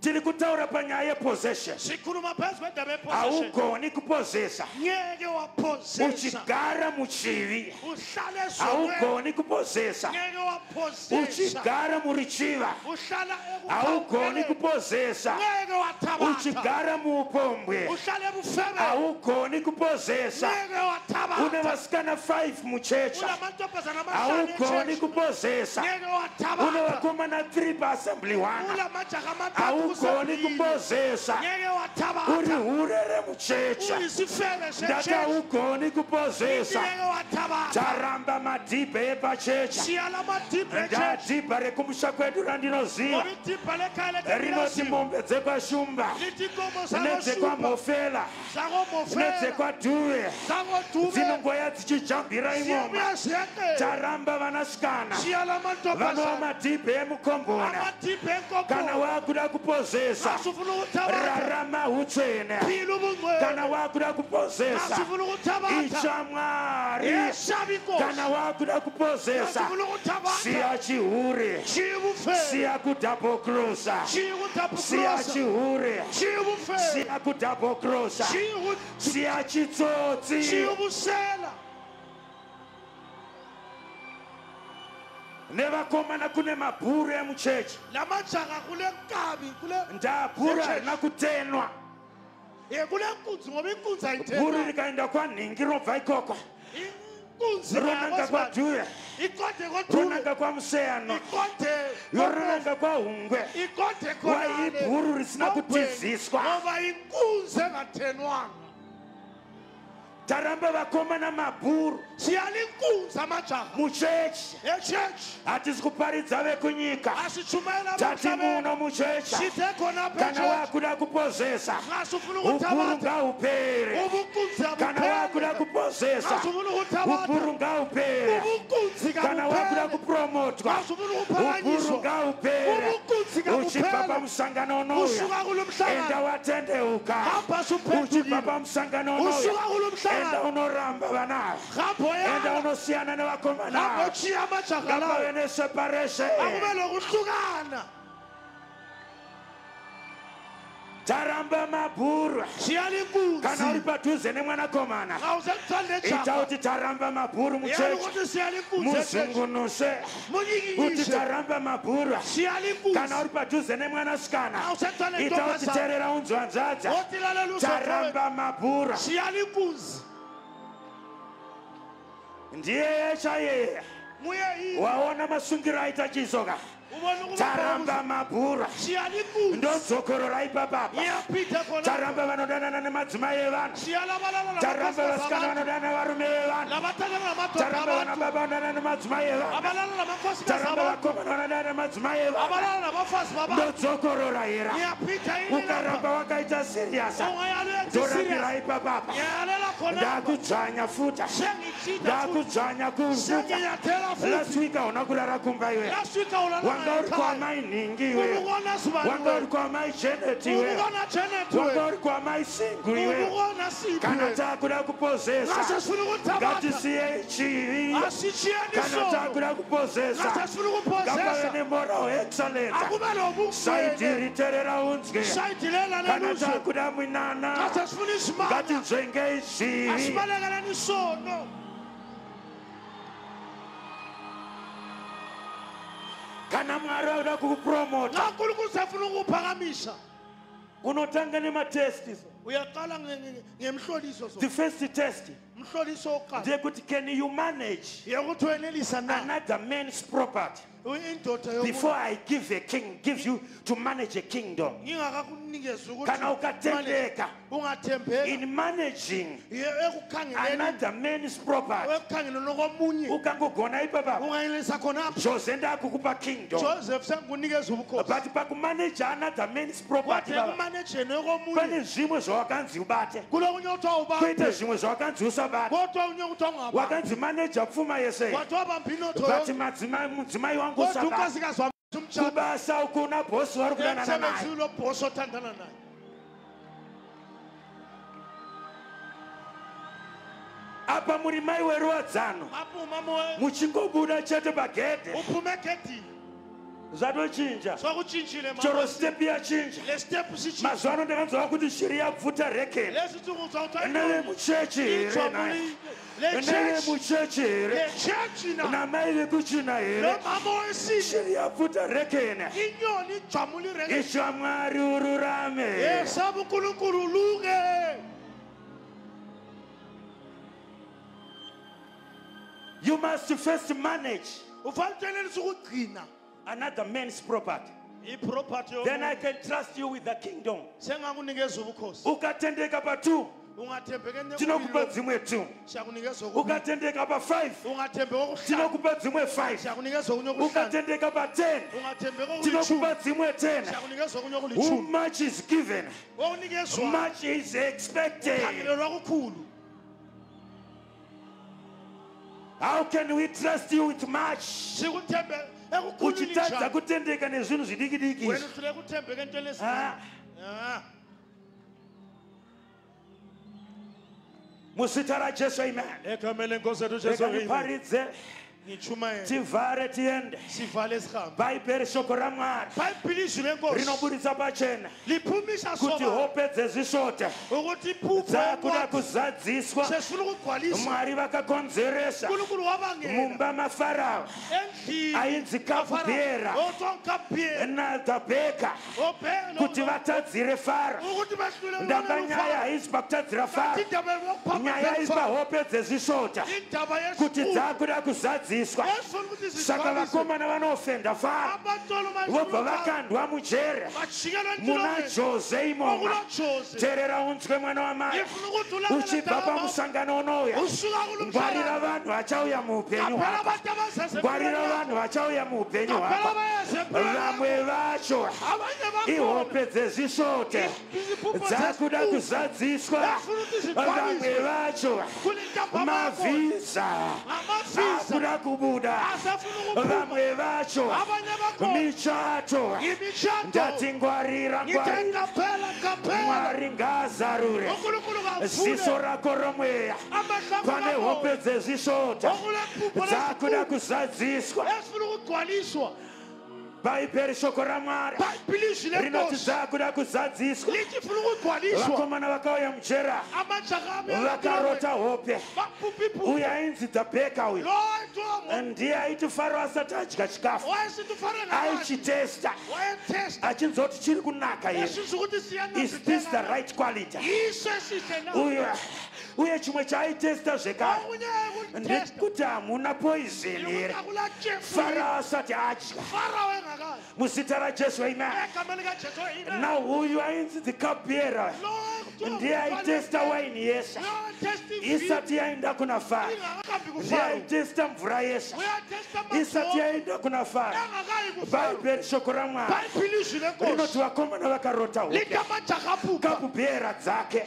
Tiri kutaura panyaya yepossession. Sikhuluma phezu kwendaba yepossession. Haugoni kupozesa Ngeke wapossessa uchigara muchivi. uhlale ezonweni. Haugoni kupozesa Ngeke wapossessa uchigara murichiva. uhlala Haugoni ekukhawuleni. kupozesa Ngeke wathabatha uchigara muupombwe. uhlale ebufebeni. Haugoni kupozesa Ngeke une wathabatha vasikana 5 muchecha. unamantombazana amahlanu Haugoni echechi. kupozesa Ngeke une wathabatha vakomana 3 paassembly 1. ulamajaha amathathu Haugoni kusembili. kupozesa Ngeke uri wathabatha hure remuchecha. uyisifebe Ndati sechechi. haugoni kupozesa. Ngeke wathabatha Taramba madhibhe epachecha. siya lamadibha echechi Ndadhibha rekumusha kwedu randinoziva ngoba idibha lekhaya rinoti lethu mombe dzekwashumba lithi inkomo zakoshumba nedzekwamhofela zakomofela nedzekwadhuve zakodube dzinongoya dzichijambira imomo. ziyabuya ziyeqela Taramba vanasikana siya vanova lamantombazana madhibhe emukombona. amadibha Kana enkomo wakuda kupozesa, asufuna ukuthabatha rarama hutsvene. phila ubungcwele Kana wakuda kupozesa, asufuna ukuthabatha itya Mwari. yesaba inkosi Kana wakuda kupozesa, asufuna ukuthabatha siya chihure, shiya ubufebe siya kudouble crosser, shiya siya ukudabukrosa chihure, shiya ubufebe siya kudouble crosser, shiya siya chitsotsi. shiya ubusela. Nevakomana kune mabhuru emuchechi. Lamajaha kule nkabi kule Ndabhuru harina kutenwa. ye kule nkunzi ngoba inkunzi Bhuru ayithenwa rikaenda kwanhingi rinobva ikoko, inkunzi ronanga kwadhuve, iqonde kodhuve ronanga kwamuseyano, iqonde yoronanga kwahungwe. iqonde Wai ibhuru risina kutiziswa. ngoba inkunzi engathenwanga. Taramba vakomana mabhuru Siyala inkunzi amajaha muchechi. echechi. Hatisi kuparidza vekunyika, Asitshumayela tati abamhlabeni muno muchecha. sithe khona apha Kana echechi wakuda kupozesa, ngasufuna ubhuru ukuthabatha ngahupere. ubunkunzi Kana wakuda abuphele kupozesa, ngasufuna ukuthabatha ubhuru ngahupere. ubunkunzi Kana wakuda kabuphele kupromotwa, ngasufuna ubhuru ukuphakanyiswa ngahupere. ubunkunzi Uchibva kabuphele pamusangano unouya, usuka kulo enda mhlangano watendeuka. hamba Uchibva suphendukile pamusangano unouya, usuka kulo enda mhlangano unoramba vanava, hamba enda oyala unosiyana nevakomana hamba ava. otshiya amajaha lawo Ngapave neseparation. akube lokuhlukana. Taramba mabhuru. Siyala Kana uri inkunzi padhuze nemwanakomana, ngawusemthwali ita nejaha kuti taramba mabhuru yala muchechi, ukuthi siyala inkunzi echechi muzungunuse kuti munyikinyishe taramba mabhuru. Siyala Kana inkunzi uri padhuze nemwanasikana, ngawusemthwali ita kuti nentombazana teerera unzwanzadza, othi lalela uzofowenu taramba mabhuru. Siyala inkunzi. Ndiye chaiye Nguye yini waona masungiro aita chisoka. Ubona ukuba Taramba mabhuru, siyala inkunzi ndodzokorora ipapapa. Ngiyaphinda khona Taramba vanodanana nemadzimai evanhu, siyala abalala taramba namakhosikazi vasikana abantu vanodanana nevarume vevanhu, labathandana namadoda taramba abantu vanababa vanodanana nemadzimai evanhu, abalala namakhosikazi taramba abantu vakomana vanodanana nemadzimai evanhu. Abalala nabafazi babantu Ndodzokorora hera. Ngiyaphinda yini lapha Ukaramba wakaita siriasa, ungayala uyenze ndorambira serious ipapapa. Ngiyalela khona Ndakudzvanya futa, sengitshinda futhi ndakudzvanya kufuta. senginyathela Last futhi week hauna kurara kumba iwe, Last week awulalanga wanga Wanga uri ekhaya. kwamai Nhingi iwewe. Ubukona sibani Wanga uri wena. kwamai Janet iwewe. Ubukona Janet Wanga wena. uri kwamai Singu iwewe. Ubukona Sipho Kana wena. takuda kupozesa, Ngase sifuna ukuthabatha. ngatisiyei chivi. Asitshiyeni Kana isono. takuda kupozesa, Ngase sifuna ngapave ukuphozesa. nemoral excellence. Akube nobungcwele. Saidiri terera unzwe. Sayidilela Kana leluzwe. takuda minana, Ngase sifuna isimanga. ngatinzvengei zvivi. Asibalekeleni isono. Kana Mwari auda kukupromota, Nxa uNkulunkulu sefuna ukuphakamisa. unotanga nematesti. Uyaqala ngemhloliso so. The first test Umhloliso wokuqala. ndeyekuti can you manage Yekuthi wenelisa na another man's property indoda yomuntu before I give a king, give you to manage a kingdom? ngingakakunikeza ukuthi Kana ukatendeka ungathembeka in managing ekukhangeleni another man's property, ekukhangeleni komunye ukangogona ipapa ungayenelisa khonapho. Jose ndakukupa kingdom, Joseph sengikunikeza ubukhosi but pakumanage another man's property, kodwa baba, ekumanejeni komunye pane zvimwe zvawakanzi ubate, kulokunye kuthiwa kwete ubambe zvimwe zvawakanzi usabate. kodwa unye kuthiwa ungabambi Wakanzi maneja pfuma yese, wathi wabamba inotho but yonke mudzimai wangu kodwa usabate. unkosikazi wami umtshado Kubasa uko una bhosi vari kudanana naye. emsebenzini lo bhosi othandana naye. Apa muri mai weruwadzano, Apho umama muchingobuda chete pagedhe uphume egedini zvatochinja, sokutshintshile mama. chero stepi yachinja. Le step sitshintshile. Mazuva ano ndakanzwa kuti shiri yapfuta rekeni. Lezi nsuku kuthiwa kuthiwa Nevemuchechi here nhai? le church Nevemuchechi here? le church na Namai vekuchina lo here? mama wesine Shiri yapfuta rekeni. inyoni ijamula irekeni. Isha Mwari ururame. Yesaba uNkulunkulu ulunge. You must first manage Ufanele uyenelise ukugcina another man's property. iproperty Then I yomuntu. can trust you with the kingdom. Sengakunikeza ubukhosi. Ukatendeka pa2, Ungathembeka tinokupa enye dzimwe 2. siyakunikeza okubili. Ukatendeka pa5, Ungathembeka okuhlanu tinokupa dzimwe 5. siyakunikeza okunye okuhlanu. Ukatendeka pa10, Ungathembeka okulitshumi tinokupa dzimwe 10. siyakunikeza okunye Who okulitshumi. much is given, Okunikezwa much is expected. khangelelwa kukhulu. How can we trust you with much? Sikuthembe ekukhulwini Uchitadza njani? kutendeka nezvinhu zvidiki diki. Wena uhluleka ukuthembeka entweni Ah. ezincane. Ah. Muzita raJesu, amen. Egameni lenkosi yethu Jesu Rega amen. ndiparidze, Ngitshumayele. tivhare tiende. Sivale sihambe. Bhaibheri shoko raMwari Bhayibhili izwi lenkosi rinoburitsa pachena liphumisa kuti soba hope dzezvisvota ukuthi iphupho dzakuda yencwadi kuzadziswa. sesifuna ukugcwalisa. Mwari vakakonzeresa uNkulunkulu wabangela mumba maFarao endlini ainzi Kabhera othiwa nguKabhera naDhabheka kuti vatadzire Faro. ukuthi behlule Ndamba nyaya haisi pakutadzira Faro, indaba nyaya isi yokuphambana pahope dzezvisvota indaba kuti yesikhulu dzakuda kuzadziswa. esifuna ukuthi Saka zigcwaliswe. vakomana vanofenda Faro Abantwana vobva vakandwa mujere bajikelwa muna entilongweni Jose imomo. okunaJose. Teerera unzwe mwana wamai, Ngifuna ukuthi ulalele uchibva mntakababa. pamusangano unouya, Usuka kulo ngwarira mhlangano. vanhu vachauya muupenyu Qaphela hwako, abantu abazeze ngwarira empilweni yakho. vanhu vachauya muupenyu Qaphela hwako. abayeze empilweni yakho. Vamwe vacho Abanye bakhona ihope dzezvisvote Iziphupho dzakuda zesikhulu. kuzadziswa. Ezifuna ukuthi zigcwaliswe. Vamwe vacho Kulentambama yakhona. mavhiza Ngamavisa akuda kubuda. asafuna ukuphuma. Vamwe vacho Abanye bakhona michato. imishado. Ndati ngwarira, Ngithe ngwarira. qaphela, qaphela. Mwari ngaazarure uNkulunkulu ziso kavule rako romweya amehlo akho pane hope kamoya. dzezvisvota Okulephupho dzakuda lesikhulu kuzadziswa. esifuna ukugcwaliswa. Bhaibheri shoko raMwari Bhayibhili izwi rinoti lenkosi dzakuda kuzadziswa. lithi ifuna ukugcwaliswa. Vakomana vakauya mujera Amajaha abuya vakarota hope. baphupha iphupho. Uyu ainzi Dhabheka uyu Lo wayethiwa ndiye aiti Faro asati adya chikafu wayesithi uFaro engakadli. aichitesta Wayethesta achinzwa kuti chiri kunaka here, esizwa ukuthi is this the siyanambitheka. right quality? Yiso esihle na. Uye uye chimwe chaaitesta zvekare Okunye ukutesta ndekuti hamuna poison here ukuthi akula tshefu. Faro asati adya. Farao engakadli. Muzita raJesu, amen. Egameni likaJesu amen. Now uyu ainzi the cupbearer Lo wayekuthiwa ndiye aitesta waini yese Lo wayethesta ivini isati yaenda kuna Faro, ingakahambi ndiye kuFaro. aitesta mvura yese Uyatesta isati amanzi yaenda kuna Faro. engakayi kuFaro. Bhaibheri shoko raMwari Bhayibhili izwi lenkosi rinoti vakomana vakarota hope, lithi amajaha aphupha. kapubhera dzake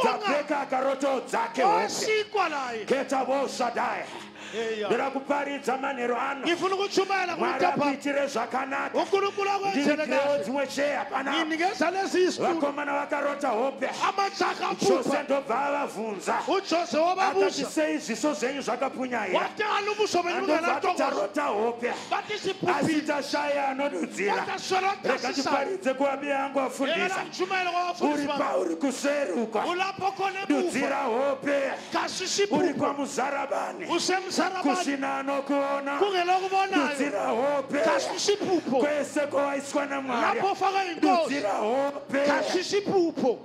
Dhabheka akarotawo dzake hope. Owesikwa laye Ketavosadai. Eya. Ndoda kuparidza manheru ano. Ngifuna ukutshumayela Mwari kulintapha. akuitire zvakanaka. UNkulunkulu akwenzele Ndivigirewo kahle. dzimwe cheya panapa. Nginikeza lezi izitulo. Vakomana vakarota hope. Amajaha Jose aphupha. ndobva avabvunza. UJose Akati wababuza. sei zviso zvenyu zvakapunyaira? Wathi alo ubuso benu Andobva ati bungenantokozo. tarota hope. Bathi Asi siphuphile. tashaya anodudzira. Kodwa solo Rega chasisayo. ndiparidze kuvabi yangu Yekela afundisa. ngitshumayele Uri kwabafundisi bami. pauri kuseruka. Ulapho khona emuva. Dudzira hope. Kasisa Uri iphupho. kwamuzarabani. Usemzarabani. Kusina anokuona. Kungelokubonayo. Dudzira hope. Kasisa iphupho. Kwese kwawaiswa naMwari. Lapho ufaka inkosi. Dudzira hope. Kasisa iphupho.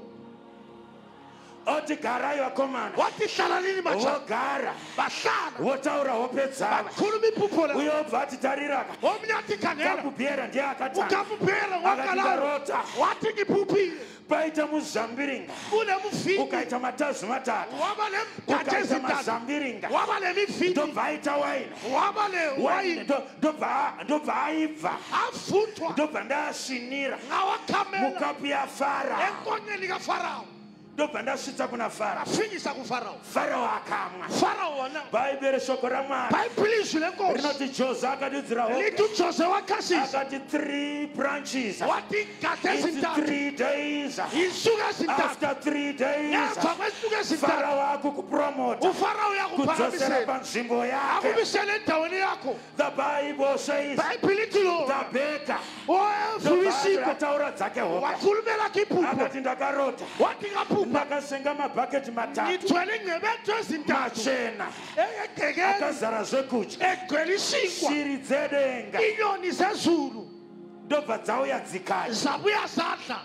Oti garai vakomana. Wathi hlalani majaha. Vogara. Bahlala. Votaura hope dzavo. Bakhuluma iphupho labo. Uye obva ati tariraka. Omnye athi khangela. Kakubiera ndiye akatanga. Ukamubhera Akati ngoqalayo. ndarota. Wathi ngiphuphile. Paita muzambiringa. Kunemuvini. Ukaita matazi matatu. Waba nemgadi Ukaita ezintathu. mazambiringa. Waba nemivini. Ndobva aita waini. Waba Waini newayini. ndobva aibva. Avuthwa. Ndobva ndaasvinira. Ngawakhamela. Mukapu yaFarao. Enkonyeni kaFarao. Ndobva ndasvitsa kuna Farao. Afikisa kuFarao. Farao akamwa. Farao wona. Bhaibheri shoko raMwari Bhayibhile izwi lenkosi. rinoti Jose akadudzira hope. Lithi uJose wakhasisa. Akati 3 branches. Wathi iingadi It's ezintathu. 3 days. Iintsuku ezintathu. After 3 days, Emva kweentsuku ezintathu. Farao akukupromota. UFarao Kudzosera uyakuphakamisela. panzvimbo yake. Akubisele endaweni yakho. The Bible says Bhayibhile ithi lo. the baker Owevuka ataura dzake hope. Wakhulumela khe iphupho. Akati ndakarota. Wathi ngaphupha. Ndakasenga mabhaketi matatu Ngithwele ingcebethu ezintathu. machena Egcekeni. akazara zvekudya. Egcwele isinkwa. Shiri dzedenga Inyoni zezulu ndobva dzauya dzikadya. zabuya sadla.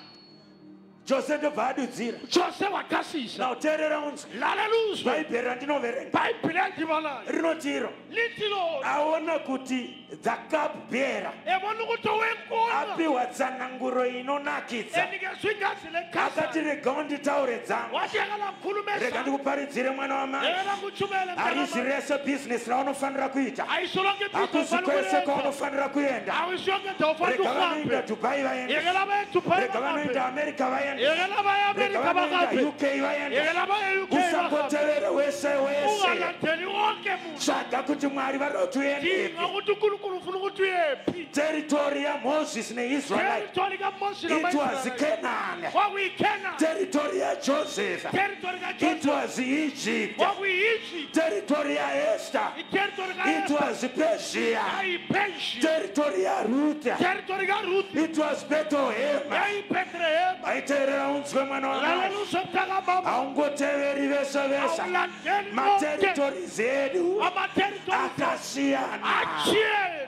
Jose ndobva adudzira. Jose wakhasisa. Now teerera unzwe. Lalela uzwe. Bhaibheri randinoverenga Bhayibhile endibalayo. rinoti iro Lithi lona. aona kuti the cup bearer Ebona ukuthi owenkonxa apiwa tsananguro inonakidza. enikezwe igazi Akati lekhaza. rega unditaure dzangu. Wathi yekela ngikhulume Rega ezami. ndikuparidzire mwana wamai. Yekela ngikutshumayele Harizi mntanami. rese bhizinesi raunofanira kuita. Ayiso lonke ibhizinisi Hakusi ofanele kwese ukuyenza. kwaunofanira kuenda. Ayiso yonke indawo ofanele Rega vanoenda uhambe. Dubai vaende. Yekela baye Dubai Rega bahambe. vanoenda America vaende. Yekela baye Rega America vanoenda bahambe. UK vaende. Yekela baye UK bahambe. Usangotevere wese wese. Ungalandeli wonke muntu. Tsvaga kuti Mwari vada kuti uendepi. Dinga ukuthi uNkulunkulu ufuna ukuthi uyephi. Territory yaMoses neIsraelite. Territory kaMose It was nama-Israyeli. Canaan. Kwakuyi-Canaan. Territory yaJoseph. Territory It kaJoseph. was Egypt. Kwakuyi-Egypt. Territory yaEsther. I-territory It ka-Esther. was Persia. Yayipersia. Territory yaRuth. Territory kaRuth. It was Bethlehem. YayiBethlehem. Aiteerera unzwe mwana wamai. Lalela uzwe mntakamama. Haungoteveri vese vese. Awulandeli bonke. Materitories edu Ama-territories akasiyana. atshiyene.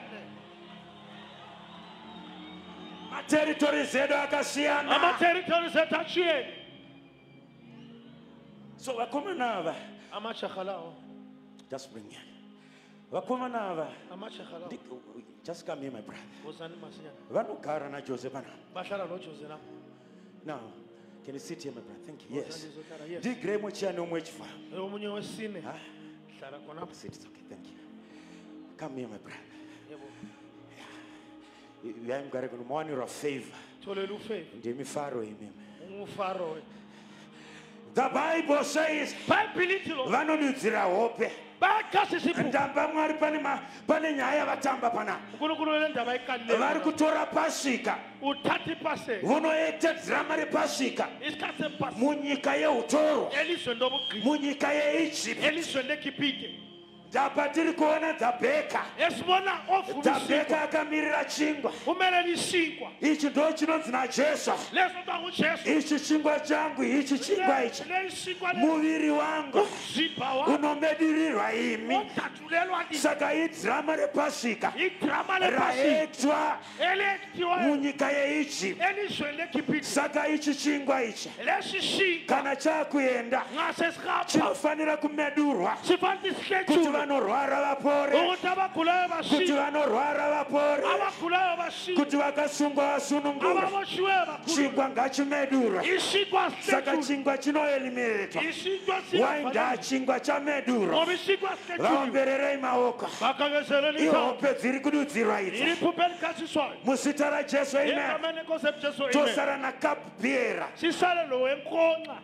Materitories edu akasiyana. Ama-territories ethu atshiyene. So vakomana ava, Amajaha lawo. just bring here. Vakomana ava, Amajaha lawo. just come here my brother. Wozani masinyane. Vanogara naJoseph panapa. Bahlala noJose lapho. Now, can you sit here my brother? Thank you. Yes. Wozani yes. Ndigire muchiyani umwe wechifamba. Omunye wesine. Huh? Hlala khonapho. Sit, it's okay. Thank you. Come here my brother. Yebo. Uyai mugare kuno mawanirwa favor. Tholela ufavor. Ndimi Faro imimi. UnguFaro. The Bible says Bhayibhile ithi lo. vanodudzira hope. Bayakhasisa iphupho. Ndamba Mwari pane pane nyaya yavatamba panapa. uNkulunkulu le ndaba Vari ayiqalileyo. kutora Pasika Uthatha ipaseka. vonoita dhirama repasika Isikhathi sepasika. munyika yeutorwa Elizweni lobugqili. munyika yeEgypt. Elizweni leGibhite. Ndapa tiri kuona Dzabheka. Esibona ovuma Dzabheka isinkwa. akamirira chingwa. Umelele isinkwa. Ichi ndo chinonzi naJesu. Leso kuthiwa nguJesu. Ichi chingwa changu, ichi chingwa ichi. Le isinkwa le Muviri wangu umzimba wami unomedirirwa imi. odatshulelwa nini. Saka idhirama repasika Idrama lepasika raitwa elekuthiwa munyika yeEgypt. elizweni leGibhite. Saka ichi chingwa ichi Lesi sinkwa kana chakuenda ngase sihamba chinofanira kumedurwa sifanele kuti sihletshulwe vanorwara vapore, ukuthi abagulayo kuti basile, vanorwara vapore, abagulayo basile, kuti vakasungwa vasunungurwe. ababoshiweyo bakhululwe. Chingwa ngachimedurwe. Isinkwa Saka sihletshulwe. chingwa chinoeliminatwa. Isinkwa Wainda siyavalelwa. chingwa chamedurwa. Ngoba isinkwa sihletshulwe. Vaombererei maoko. Bakhakezeleni izandla. Ihope dziri kududzirwa idzi. Iliphupho elikhasiswayo. Muzita raJesu, amen. Egameni lenkosi eJesu, amen. Tosara nacupbearer. Sisale lo wenkonxa.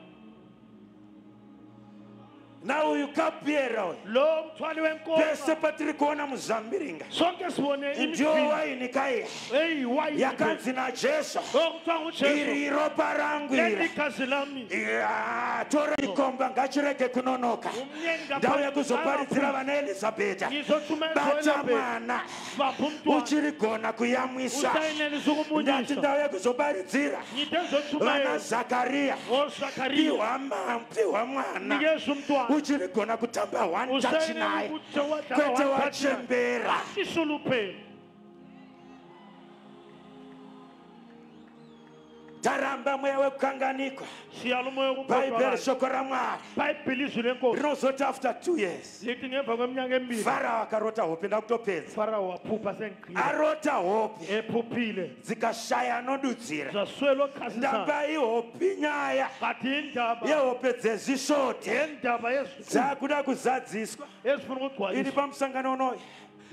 Nauyu kapiyera uyu. Lo mthwali wenkomo. Pese patiri kuona muzambiringa. Sonke sibone Ndiyo imifino. waini kaiya. Eyi wayini. Yakanzi naJesu. Okuthiwa nguJesu. Iri ropa rangu Leli iri. igazi lami. Ya, tora chikomba ngachirege kunonoka. Umnyenga Ndauya kuzoparidzira vana Elizabheta. Ngizothumela Bata u-Elizabeth. mwana. Bapha umntwana. Uchiri gona kuyamwisa. Usayenelisa Ndati ukumunyisa. ndauya kuzoparidzira Ngithe vana ngizothumela Zakariya. oZakariya. Piwa mwana. Nikeza umntwana. Uchiri gona kutamba one touch Usayenela naye. ukuthi wadlala Kwete one touch naye. wachembera. Isuluphelo. Taramba mweya wekukanganikwa. Siyala umoya Bhaibheri wokukhohlwa. shoko raMwari Bhayibheli izwi lenkosi. rinozoti after 2 years Lithi ngemva kweminyaka emibili Farao akarota hope. Ndakutopedza. Farao waphupha sengigqila. Arota hope Ephuphile. dzikashaya anodudzira. Zaswela okhasisana. Ndamba ihope nyaya Kanti indaba yehope dzezvishote yendaba yeziqu dzakuda kuzadziswa. ezifuna Ini ukugcwaliswa pamusangano unoyu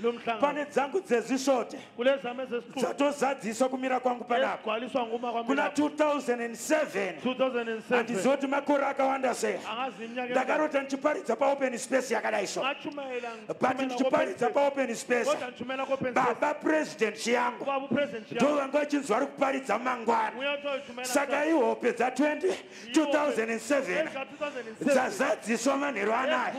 lo mhlangano pane dzangu dzezvishote kulezami ezesiqu dzatozadziswa kumira kwangu panapa ezigcwaliswa nguma kwami kuna lapha. 2007 2007 handizivi kuti makore akawanda sei. Angazi iminyaka emingaki. Ndakarota ndichiparidza paopen space yakadai so, Ngatshumayela but ndichiparidza paopen space, kodwa ngithumela ku-open space. baba president yangu Ubaba upresident ndo yami vanga vachinzwa vari kuparidza mangwana. nguye othiwa uthumela Saka ihope dza20 2007 Eza 2007 dzazadziswa manheru anaya.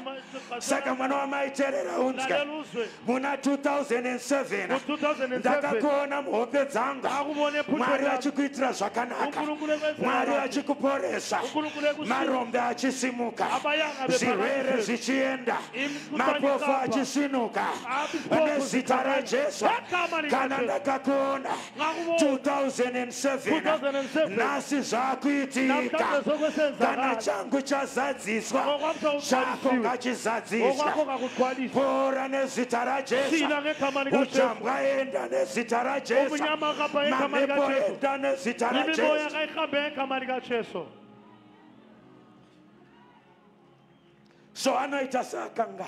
Saka mwana wamaiterera unzwa, Lalela uzwe. muna 2007 Ngo-2007 ndakakuona muhope dzangu, Ngakubona ephusheni Mwari lami. vachikuitira zvakanaka, uNkulunkulu ekwenzela Mwari kahle. vachikuporesa, uNkulunkulu ekusiza. marombe achisimuka, Abayanga zvirwere bephakanyiswe. zvichienda, Imikhuhlane mapofu ihamba. achisinuka Abisipofu nezita zikhanya. raJesu. Ngegama likaJesu. Kana ndakakuona Ngakubona. 2007, 2007. nhasi zvakuitika. Namhlanje sokwesenzakala. Kana changu chazadziswa, Ngokwami chako sokugcwalisiwe. ngachizadziswa. Okwakho kakugcwaliswa. Pora nezita raJesu. Sila ngegama likaJesu. Ujambwa enda nezita raJesu. Ubunyama kapa ngegama Mamhepo likaJesu. enda nezita Imimoya raJesu. kayihambe ngegama likaJesu. So anoita seakangana.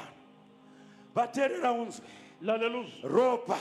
Vateerera unzwe, Lalela uzwe. ropa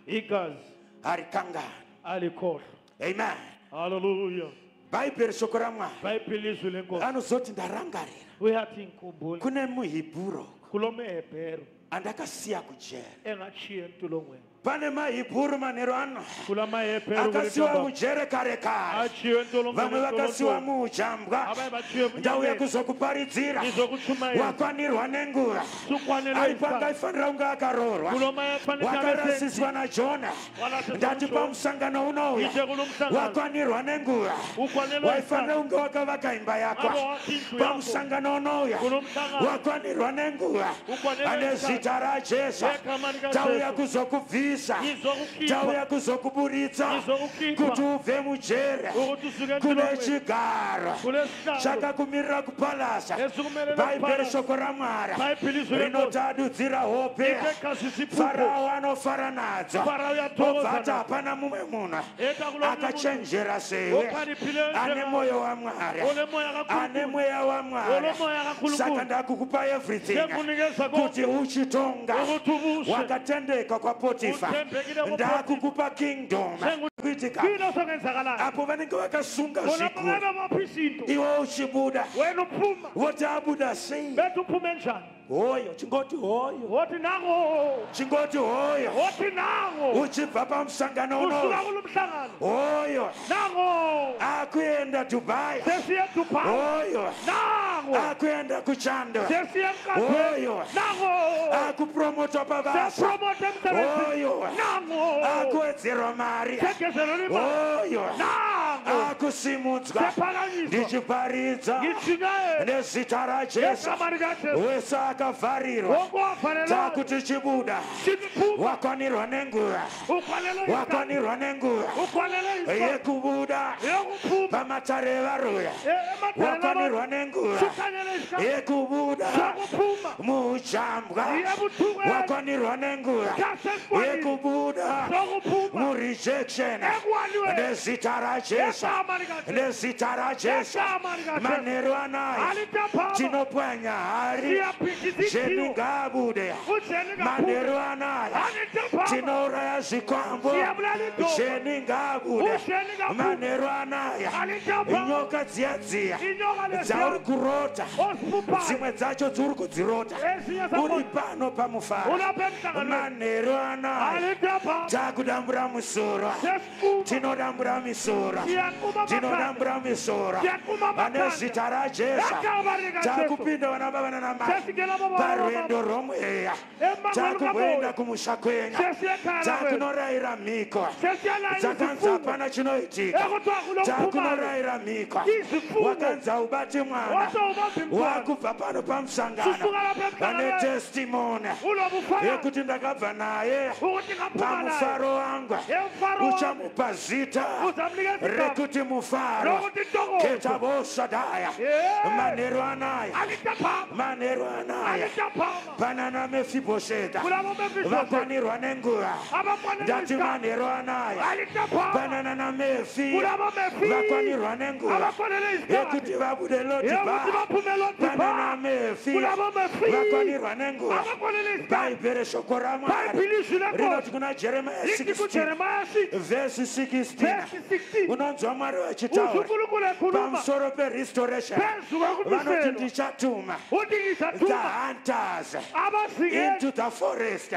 Igazi harikangana. alikhohlwa. Amen. Haleluya. Bhaibheri shoko raMwari Bhayibheli izwi lenkosi. anozoti ndarangarira Uyathi ngikhumbula kune muhibhuru kulo mehebheru andakasiya kujeri. engatshiya entolongweni. Pane mahibhuru manheru ano Kulamahebheru akasiwa kulentaba mujere kare kare, atshiye entolongweni. vamwe vakasiwa entolongweni. muujambwa. Abanye batshiye Ndauya ebunyameni. kuzokuparidzira, Ngizokutshumayela. wakwanirwa nenguva. Sukwanelwe Aipanga isikhathi. aifanira kunge akaroorwa, Kulo maye kufanele abe wakarasiswa naJona. Walasiswa Ndati nguJona. pamusangano unouya, Ngithe kulo mhlangano. wakwanirwa nenguva, Ukwanelwe waifanira isikhathi. kunge wakavaka imba yako. Ngabe wakha indlu yakho. Pamusangano unouya, Kulo mhlangano. wakwanirwa nenguva, Ukwanelwe ane isikhathi. zita raJesu. Ngegama likaJesu. Tauya kuzokubvisa, Ngizokukhipha. tauya kuzokuburitsa Ngizokukhipha. kuti ubve mujere Ukuthi usuke kune entolongweni. chigaro Kulesihlalo. chakakumirira kupalasa. Esikumelele Bhaibheri kuphalasa. shoko raMwari Bhayibheli izwi lenkosi. rinoti adudzira hope, Lithi iphupho. Farao anofara nadzo, Farao uyathokoza obva ati nadzo. hapana mumwe munhu Eta kulo munye akachenjera sewe, Okhaliphileyo ane njengawe. mwoyo waMwari, Onemoya kaNkulunkulu. ane mweya waMwari. Olomoya kaNkulunkulu. Saka ndakukupa everything Sekunikeza konke. kuti uchitonga. Ukuthi ubuse. Wakatendeka kwaPotifa, Uthembekile kuPotifa. ndakukupa kingdom. Kuitika Yini osokenzakalayo? apo vanenge vakasunga Bona zvikuru, bangabe bapha izinto. iwe uchibuda, Wena uphuma. woti abuda sei? Bethi uphume njani? Hoyo chingoti hoyo, Wothi nango. chingoti hoyo, Wothi nango. uchibva pamusangano Usuka unoyu, kulo mhlangano. hoyo Nango. akuenda Dubai, Sesiye Dubai. hoyo Nango. akuenda kuchando, Sesiye emkhathweni. Hoyo. Nango. akupromotwa pabasa, Sepromote emsebenzini. Hoyo. Nango. akuwedzerwa mari, Sengezelelwe imali. hoyo Nango. akusimudzwa. Sephakanyiswa. Ndichiparidza Ngitshumayela. nezita raJesu, Ngegama likaJesu. wese akavharirwa Wonke owavalelwayo. takuti chibuda. Sithi phuma. Wakwanirwa nenguva, Ukwanelwe isikhathi. wakwanirwa nenguva Ukwanelwe isikhathi. yekubuda Yokuphuma. pamatare evaruya, Emadaleni wakwanirwa abantu. nenguva Sukanyelwe isikhathi. yekubuda Sokuphuma. muujambwa, Yebuthukweni. wakwanirwa nenguva Sasesikwalini. yekubuda Sokuphuma. murejection. Rejection. Ekwaliweni. Nezita raJesu. Ngegama likaJesu. Nezita raJesu. Ngegama likaJesu. Manheru anaya. Alitapama. Tinopwanya hari. Siyaphikisa Jeni idhiwo. ngaabude. Ujeni ngaphume. Manheru anaya. Alitapama. Tinouraya zvikwambo. Siyabulala idonga. Jeni ngaabude. Ujeni ngaphume. Manheru anaya. Alitapama. Nyoka dziya dziya Inyoka leziya. dzauri kurota. Osiphuphayo. Dzimwe dzacho dziri kudzirota. Ezinye zakhona. Uri pano pamufaro. Ulapha emhlanganweni. Manheru anaya. Alitapama. Takudambura musoro. Sesiquma. Tinodambura misoro. Siyaquma amakhanda. Tinodambura misoro. Siyaquma amakhanda. Ane zita raJesu. Ngegama likaJesu. Takupinda vana baba nanamai. Sesingena baba Parwendo rwomweya. Emangweni Takumboenda kamoya. kumusha kwenyu. Sesiya ekhaya lakwenu. Takunorayira mhiko. Sesiyalayela Dzakanzi izifungo. hapana chinoitika. Ekuthiwa kulophumalo. Takunorayira mhiko. Izifungo. Wakanzi haubati mwana. Wathi awubambi mntwana. Wakubva pano pamusangano. Sisuka lapha Vane emhlanganweni. testimony Ulobufakazi. yekuti ndakabva naye Ukuthi ngaphuma naye. pamufaro wangu. Emfaro wami. Uchamupa zita Uzamnikeza igama. rekuti mufaro. Lokuthi intokozo. Ketabosadaya. Yeah. Manheru anaya. Alitapama. Manheru anaya. Alitapama. Panana Mefibhosheta. Kulabo Mefibhosheta. Vakwanirwa nenguva. Abakwanelwa Ndati isikhathi. manheru anaya. Alitapama. Panana naMefi. Kulabo Mefi. Vakwanirwa nenguva. Abakwanelwe isikhathi. Yekuti vabude Yekuthi Lodhiba. baphume Lodhiba. Panana Mefi. Kulabo Mefi. Vakwanirwa nenguva. Abakwanelwe isikhathi. Bhaibheri shoko raMwari. Bhayibheli izwi lenkosi. Rinoti kuna Jeremiah Lithi 16 kuJeremiah 6 verse 16. verse 16. Unonzwa Mwari vachitaura Unkulunkulu ekhuluma pamusoro perestoration. phezu Vanoti kokubiselwa. ndichatuma Uthi the ngizatuma hunters abazingeli into the forest.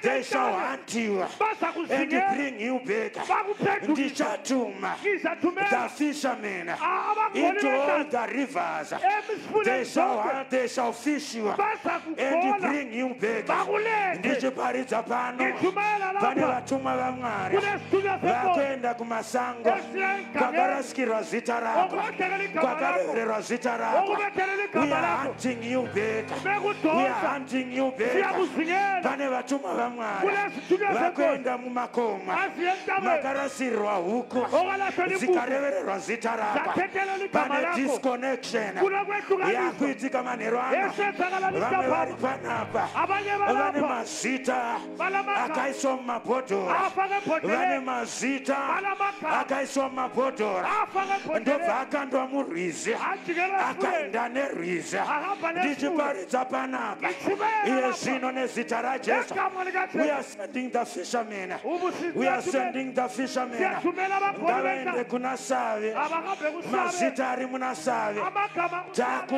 They shall hunt you and bazakuzingela bring you back. bakuphendukise. Ndichatuma the Ngizathumela fishermen abagoli into all behlanzi the rivers. They emifuleni shall zonke hunt, they shall fish you and bazakugola bring you back. bakulethe. Ndichiparidza pano Ngitshumayela pane lapha vatumwa vaMwari kunesithunywa senkosi vakuenda kumasango esiya egangeni kwakarasikirwa zita rako okulahlekela igama lakho kwakarevererwa zita rako. okubethelela We igama are lakho hunting you back. We are bekudonsa hunting you back. siyakuzingela Pane vatumwa vaMwari kulesithunywa senkosi vakuenda mumakoma asiye entabeni makarasirwa huku okwalahlelwa inkukhu dzikarevererwa zita rako. zathethelelwa igama Pane lakho disconnection kunokwehlukaniswa yakuitika manheru ano. esenzakala Vamwe vari lintapama panapa abanye vane balapha mazita Balamagama. akaiswa mumabhodhora, afake vane ebhodleleni mazita Balamagama. akaiswa mumabhodhora, afake ebhodleleni ndobva akandwa murwizi, ajikela esifuleni akaenda nerwizi. Ahamba nesifula. Ndichiparidza panapa Ngitshumayela iye lapha. zvino nezita raJesu. Ngegama We likaJesu are sending the fishermen. Ubusi- We are sending the fishermen. Siyathumela abagoli Ngavaende behlanzi. kuna Save. abahambe kusabe Mazita ari muna Save. amagama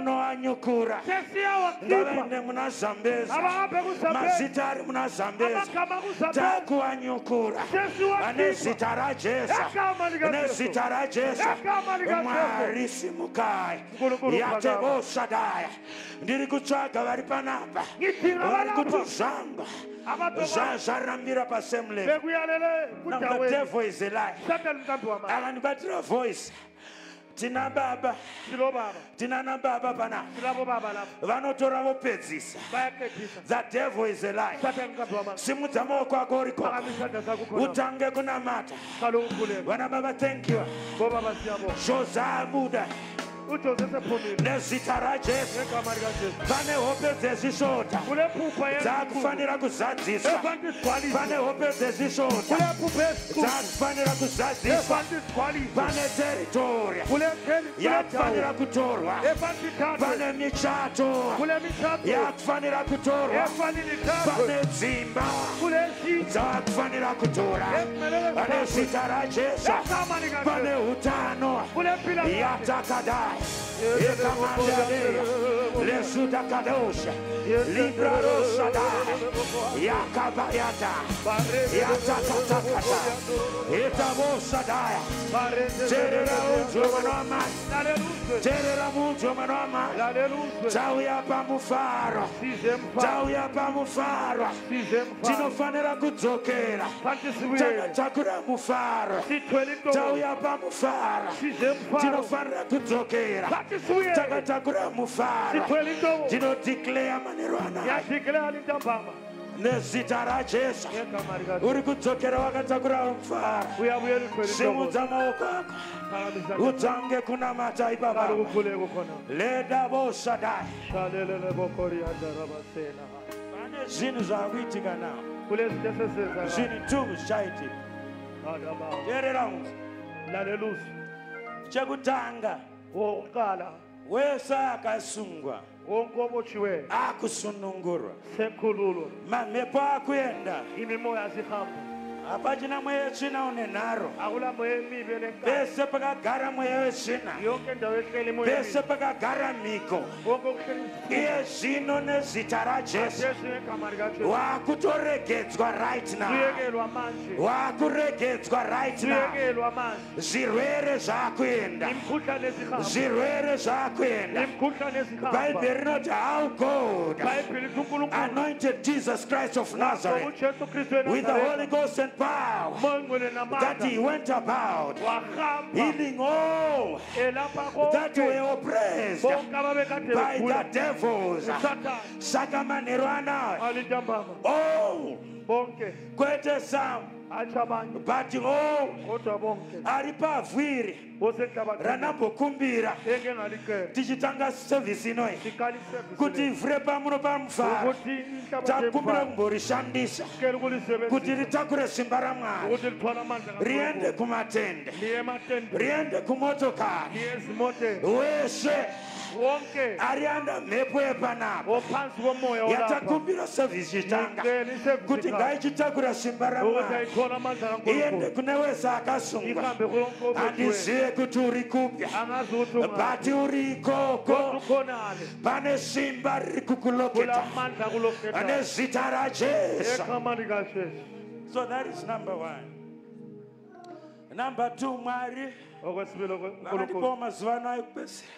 Takunoanyukura. sesiyawakhipha Ngavaende muna Zambezi. abahambe kuzambezi Mazita ari muna Zambezi. amagama kuzambezi Takuanyukura. sesiwakhipha Ane zita raJesu. Egama likaJesu. Nezita raJesu. Egama likaJesu. Mwari simukai. Nkulunkulu phakama. Yatebosadaya. Ndiri kutsvaga vari panapa. Ngidinga Vari abalapha. kuti zvangu Abatokwa- zvarambira pasame level. bekuyalele Now the kudaweni devil is a liar. satani mqambi wamanga Akandibatira voice. Tina baba, silobaba tina nababa panapa. silabo baba lapha Vanotora vopedzisa. bayaqedisa The devil is a liar. satani mqambi wamanga Simudza maoko ako uri koko. phakamisa isandla sakho khona Utange kunamata. qala ukukhuleka Vana baba, thank you. bobaba siyabonga Zvozabuda uJose sephumile nezita raJesu. ngegama likaJesu Pane hope dzezvishota kulephupha dzakufanira kuzadziswa. efanele isigcwaliswe Pane hope dzezvishota kulephupha esikhulu dzakufanira kuzadziswa. efanele isigcwaliswe Pane teritori kule yakufanira kutorwa. efanele ithathwe Pane michato kule mithatho yakufanira kutorwa. efanele ithathwe Pane dzimba kule zindlu dzakufanira kutora. ekumele Pane zithathwe zita raJesu. egama Pane likaJesu utano kule mpilakahle yatakadai ekamandadeya lesudakadosha librarosadai yakabayata yatakatakata etabosadaya. Teerera unzwe mwana wamai, teerera munzwe mwana wamai. Tauya pamufaro, tauya pamufaro. Tinofanira kudzokera takatakura mufaro. Tauya pamufaro, tinofanira kudzokera takatakura mufaro. Tinodeclare manheru anaya nezita raJesu. Uri kudzokera wakatakura mufaro. Simudza maoko ako utange kunamata ipapa. Ledavosadai. Pane zvinhu zvaakuitika nawo, zvinhu tu zvichaitika. Teerera unzwe. Lalela uzwe. Chekutanga, Wokuqala, wese akasungwa wonke obotshiweyo akusunungurwa. Sekhululwa. Mamhepo akuenda. Imimoya sihamba. Hapachina mweya wetsvina une nharo. Akula moya emibi elenkani. Pese pakagara mweya wetsvina, Yonke indawo ehleli imoya pese emibi. pakagara mhiko, Konke okuhleli iziphumo. Iye zvino nezita raJesu, Jesu ngegama likaJesu. wakutoregedzwa right now. Kuyekelwa manje. Wakuregedzwa right now. Kuyekelwa manje. Zvirwere zvakuenda. Imikhuhlane esihamba. Zvirwere zvakuenda. Imikhuhlane esihamba. Bhaibheri rinoti how God Bhayibheli lithi uNkulunkulu anointed Jesus Christ of Nazareth uJesu Kristu with the Holy weNazaretha Ghost and power, uMoya oNgcwele that he namandla went about wahamba healing all elapha that konke were oppressed bonke ababekade by the begula devils. uSathane. Saka manheru anaya, Alitambama all, bonke kwete some, atsho abanye but all kodwa bonke ari pavhiri osenhlabathini ranambokumbira enge ngalicela tichitanga sevhisi inoyi siqala isevisi kuti le ivhu repamuno pamufaro ukuthi inhlabathi takumbira yemfana kumborishandisa sicela kuti ukulisebenzisa ritakure simba raMwari, ukuthi lithwale amandla riende kaNkulunkulu kumatende, liye ematendeni riende kumotokari, liye ezimoteni wese wonke ari anda mhepo yepanapa ophansi komoya olapha yatakumbira sevhisi chitanga ngicela isevisi kuti iqale ngaichitakura simba ukuthi raMwari ayithwale amandla iende kaNkulunkulu kune wese akasungwa. ihambe konke obothiweyo. Handizive kuti uri kupi, Angazi ukuthi ungaphi but uri ikoko. Kodwa ukhonale. Pane simba riri kukuloketa kulamandla kulokhetha nezita raJesu. Egama likaJesu. So that is number one. Number two, Mwari Okwesibili, uNkulunkulu vakandipawo mazuva ano ekupedzisira,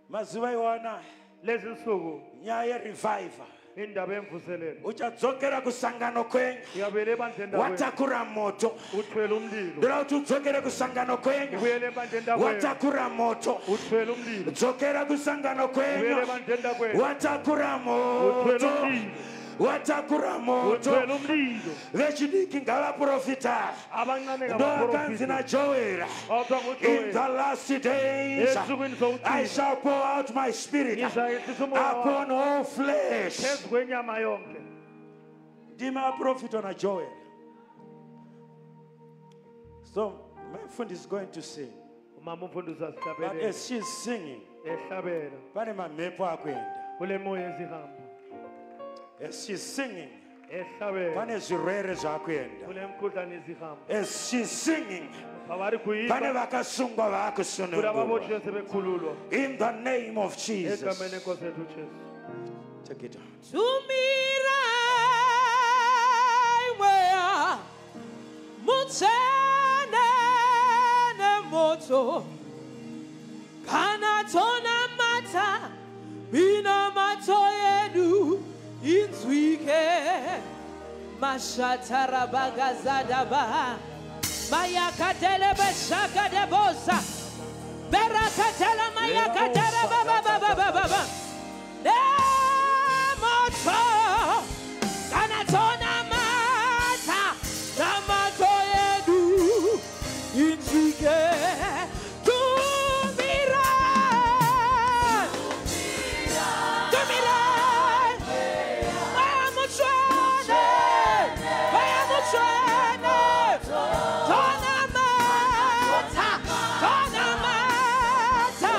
mazuva iwana, lezi nsuku, nyaya yerevival. Indaba yemvuselelo. Uchadzokera kusangano kwenyu Uyabuyela ebandleni ndakwenu watakura moto. Uthwele umlilo. Ndoda kuti udzokere kusangano kwenyu Ubuyele ebandleni ndakwenu watakura moto. Uthwele umlilo. Dzokera kusangano Ubuyele kwenyu ebandleni ndakwenu watakura Uthwele moto. umlilo. Watakura moto. Uthwele umlilo. Vechidiki ngavaprofita. Abancane Ndoakanzi ngabaprofiti. naJoera, Awuthiwa in nguJoel the last days Ensukwini I zokugcina shall pour out my spirit ngizayehlisa umoya wami upon all flesh. Phezu kwenyama yonke. Ndima aprofitwa naJoel. So my friend is going to sing, Umama umfundisi but asihlabelele. as she's singing, Ehlabela pane mamhepo akuenda. kule moya ezihamba. As she's singing, Ehlabela pane zvirwere zvakuenda. kule mkhuhlane ezihamba. As she's singing, Bavari pane kuimba vakasungwa vakusunungurwa. kulababotshiwe sebekhululwa. In the name of Jesus. Egameni lenkosi yethu uJesu. Take it on. Tumirai mweya mutsvene nemoto kana tonamata minamato yedu inzwike mashatarabagazadaba mayakatelebeshakadebosa berakatela mayakaterabababababa nemoto kana tonamata namato yedu inzwike. Tumira, tumira mweya mutsvene, mweya mutsvene, tonamata, tonamata.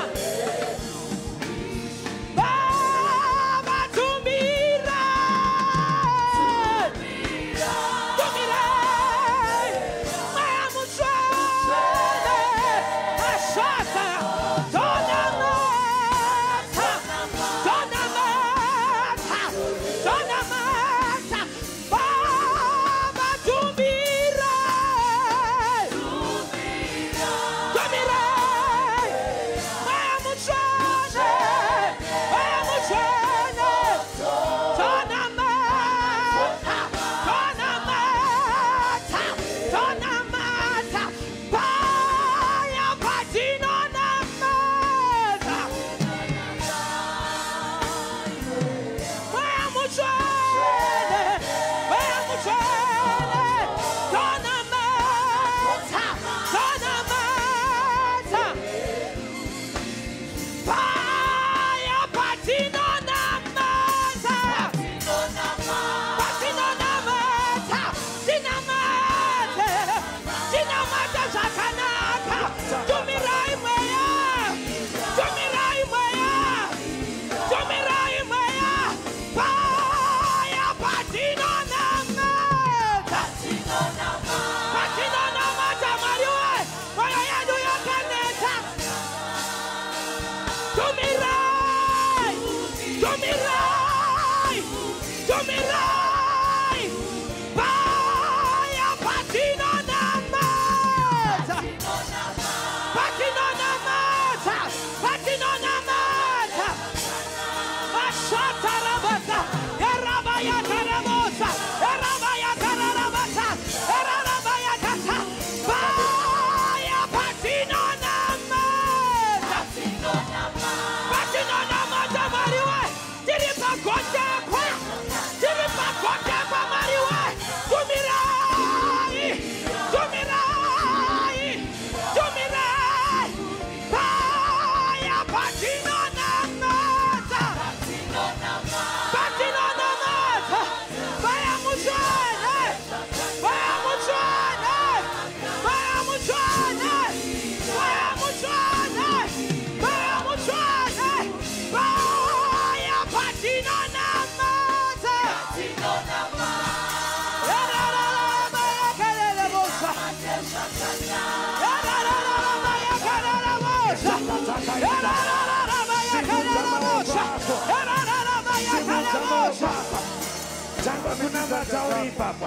Tanga kunamata uri ipapo.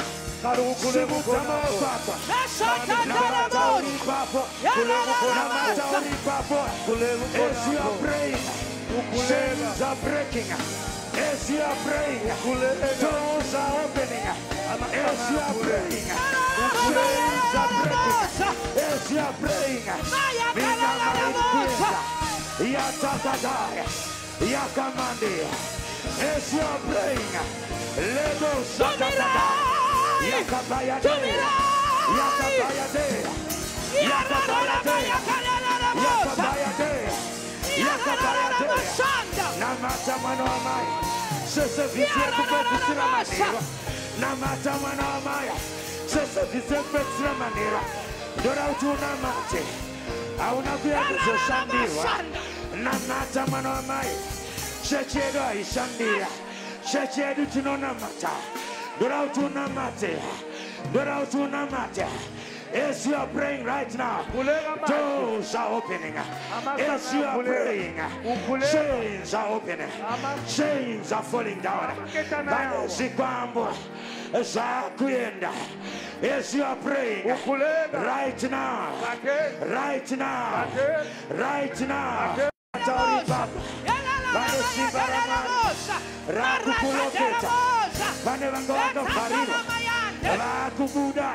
Simudza maoko ako. Namata uri ipapo. Namata uri ipapo. As you are praying, chains are breaking. As you are praying, doors are opening. As you are praying, chains are breaking. As you are praying, minama iri kuenda. Yatakadaya, yakamandi. As you are praying, lebo satakada. Yakabayade, yakabayade, yakabayade, yakabayade, yakabayade. Namata mwana wamai, sesevhisi yekupedzisira manheru. Namata mwana wamai, sesevhisi yekupedzisira manheru. Ndoda kuti unamate, hauna kuya kuzoshandirwa. Namata mwana wamai, chechi yedu haishandira, chechi yedu tinonamata. Ndoda kuti unamate, ndoda kuti unamate. As you are praying right now, doors are opening. As you are praying, chains are opening. Chains are falling down. Pane zvikwambo zvakuenda. As you are praying, right now, right now, right now. Tauri ipapo. Pane simba raMwari rakukuloketa. Pane vanga vakavharirwa vakubuda.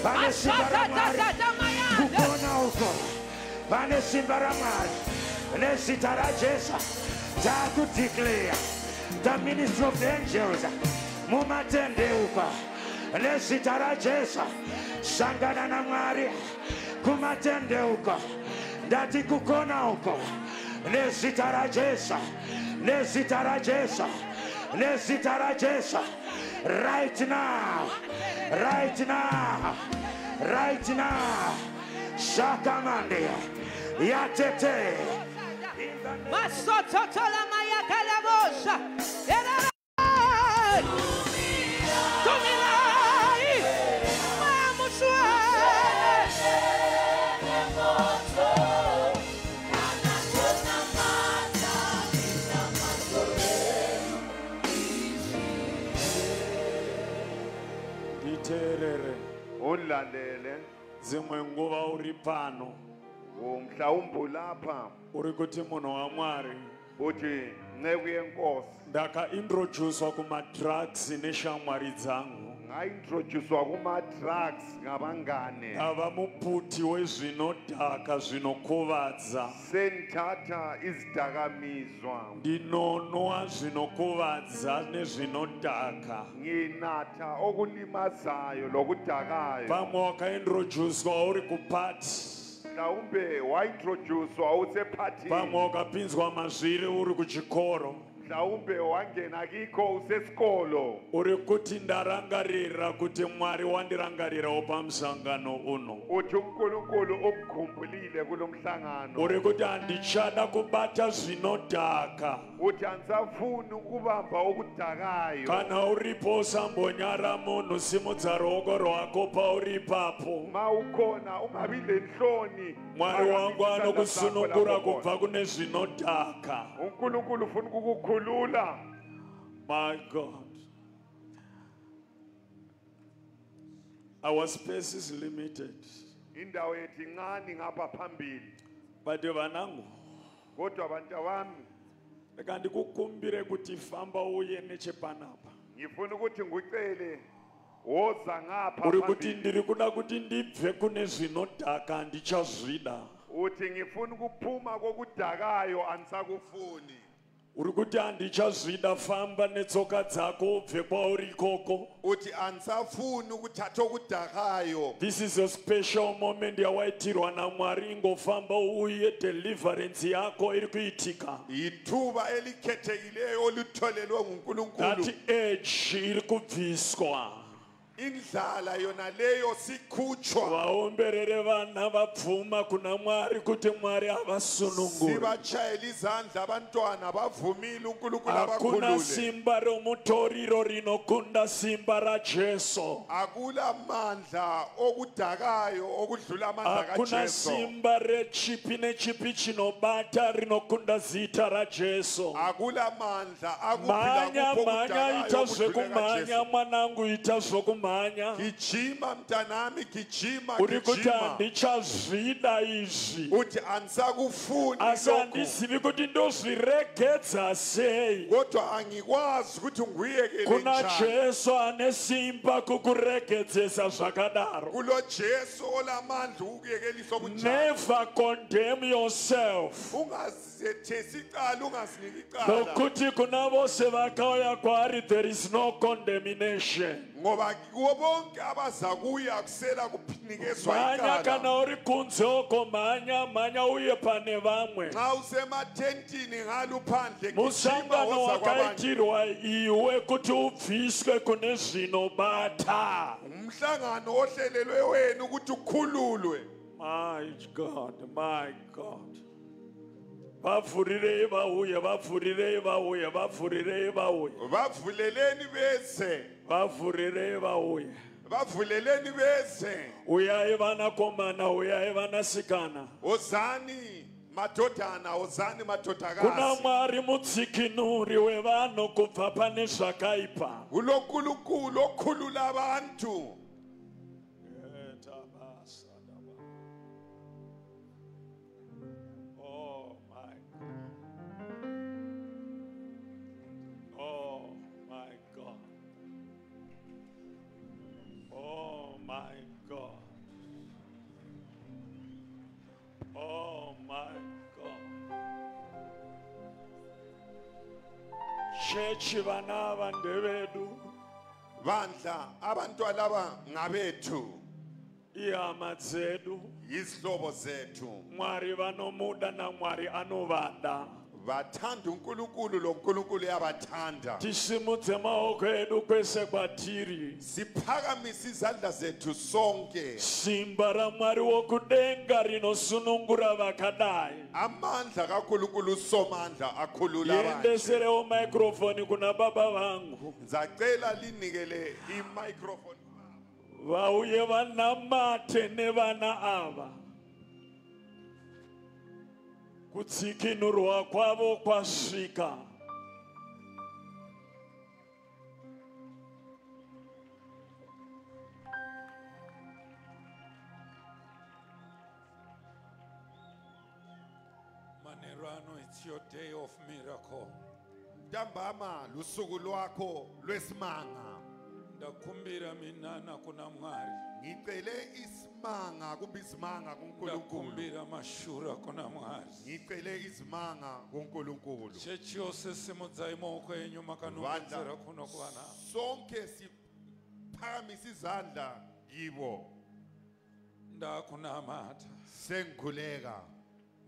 Pane simba raMwari kukona uko. Pane simba raMwari nezita raJesu takudeclare the ministry of the angels mumatende uko nezita raJesu. Sangana naMwari kumatende uko, ndati kukona uko nezita raJesu, nezita raJesu, nezita raJesu. Right now, right now, right now. Shakamande, yatete. Masototola maya kalabosha. Tumirai, mamushwele. Nditeerere. Ungilalele. Dzimwe nguva uri pano, Mhlawumbe ulapha uri kuti munhu waMwari, uthi nceku yenkosi, ndakaintroducwa kumadrugs neshamwari dzangu, ngaintroducwa kuma-drugs ngabangane, ndava muputi wezvinodhaka zvinokuvadza, sendithatha izidakamizwa, ndinonwa zvinokuvadza nezvinodhaka. nginatha okulimazayo lokudakayo. Pamwe wakaintroducwa uri kupati, Mhlawumbe waintroducwa usephathini, pamwe wakapinzwa mazviri uri kuchikoro, mhlawumbe wangena kikho usesikolo, uri kuti ndarangarira kuti Mwari wandirangarirawo pamusangano uno. uthi uNkulunkulu ukukhumbulile kulo mhlangano, Uri kuti handichada kubata zvinodhaka. uthi angisafuni ukubamba okudakayo. Kana uripo usambonyara munhu, simudza ruoko rwako pauri ipapo. Ma ukhona ungabi lenhloni. Mwari wangu Phakamisa isandla sakho anokusunungura lapho kubva khona. kune zvinodhaka. uNkulunkulu ufuna ukukukhulula. My God, our space is limited, Indawo yethu incane ngapha phambili, but vanangu, kodwa bantu bami, rega ndikukumbire kuti famba uye nechepanapa. ngifuna ukuthi ngikucele woza ngapha Uri kuti phambili. ndiri kuda kuti ndibve kune zvinodhaka, handichazvida. Uthi ngifuna ukuphuma kokudakayo, angisakufuni. Uri kuti handichazvida, famba netsoka dzako ubve kwauri ikoko. Uthi angisafuni ukuthatha okudakayo. This is a special moment yawaitirwa naMwari, ingofamba uye, deliverance yako iri kuitika. Yithuba elikhethekileyo olutholelwe nguNkulunkulu. That age iri kubviswa. Indlala yona leyo sikhutshwa. Vaomberere vana vabvuma kuna Mwari kuti Mwari avasunungure. Sibatshayela izandla abantwana bavumile uNkulunkulu Hakuna abakhulule. simba romutoriro rinokunda simba raJesu. Akula mandla okudakayo okudlula amandla Hakuna kaJesu. simba rechipi nechipi chinobata rinokunda zita raJesu. Akula mandla akuphi Mhanya, lakuphi mhanya, okudakayo ita okudlula zvekumhanya kaJesu. mwanangu, ita zvokumhanya. Gijima mntanami, gijima, Uri kuti gijima. handichazvida izvi, Uthi angisakufuni asi lokhu. handizivi kuti ndozviregedza sei. Kodwa angikwazi ukuthi ngiyekele Kuna njani. Jesu ane simba kukuregedzesa zvakadaro. Kulo Jesu olamandla ukuyekelisa okunjalo. Never condemn yourself. Ungazethesi icala, ungaziniki icala. Nokuti kuna vose vakauya kwaari there is no condemnation. Ngoba kubo bonke abaza kuye akusela kupinikezwa Mhanya icala. kana uri kunze uko, mhanya, mhanya uye pane vamwe. Nxa usemathentini ngalo uphandle, gijima Musangano woza kwabanye. wakaitirwa iwe kuti ubviswe kune zvinobata. Umhlangano ohlelelwe wena ukuthi ukhululwe. My God, my God. Vavhurirei vauye, vavhurirei vauye, vavhurirei vauye. Bavuleleni beze. Vavhurirei vauye. Bavuleleni beze. Uyai vanakomana, uyai vanasikana. Ozani madodana, ozani Kuna madodakazi. Mwari mudzikinuri wevanhu kubva pane zvakaipa. KuloNkulunkulu okhulula abantu. Oh my God. Oh my God. Oh my God. Oh my God. Chechi vana ava ndevedu, Bandla abantwana laba ngabethu, ihama dzedu. izihlobo zethu. Mwari vanomuda naMwari anovada. Bathanda uNkulunkulu, lo nkulunkulu uyabathanda. Tisimudze maoko edu kwese kwatiri. Siphakamise izandla zethu sonke. Simba raMwari wokudenga rinosunungura vakadai. Amandla kaNkulunkulu usomandla akhulula abantu. Yendeserewo microphone kuna baba vangu. Ngizacela linikele i-microphone. Vauye vanamate nevana ava. Kutsikinurwa kwavo kwasvika. Manheru ano, it's your day of miracle. Ntambama lusuku lwakho lwesimanga. Ndakumbira minana kuna Mwari. Ngicele isimanga kumbe izimanga kuNkulunkulu. Ndakumbira mashura kuna Mwari. Ngicele izimanga kuNkulunkulu. Chechi yose simudzai maoko enyu makanongedzera kuno kuvana. Sonke siphakamise izandla kibo. Ndakunamata. Sengikhuleka.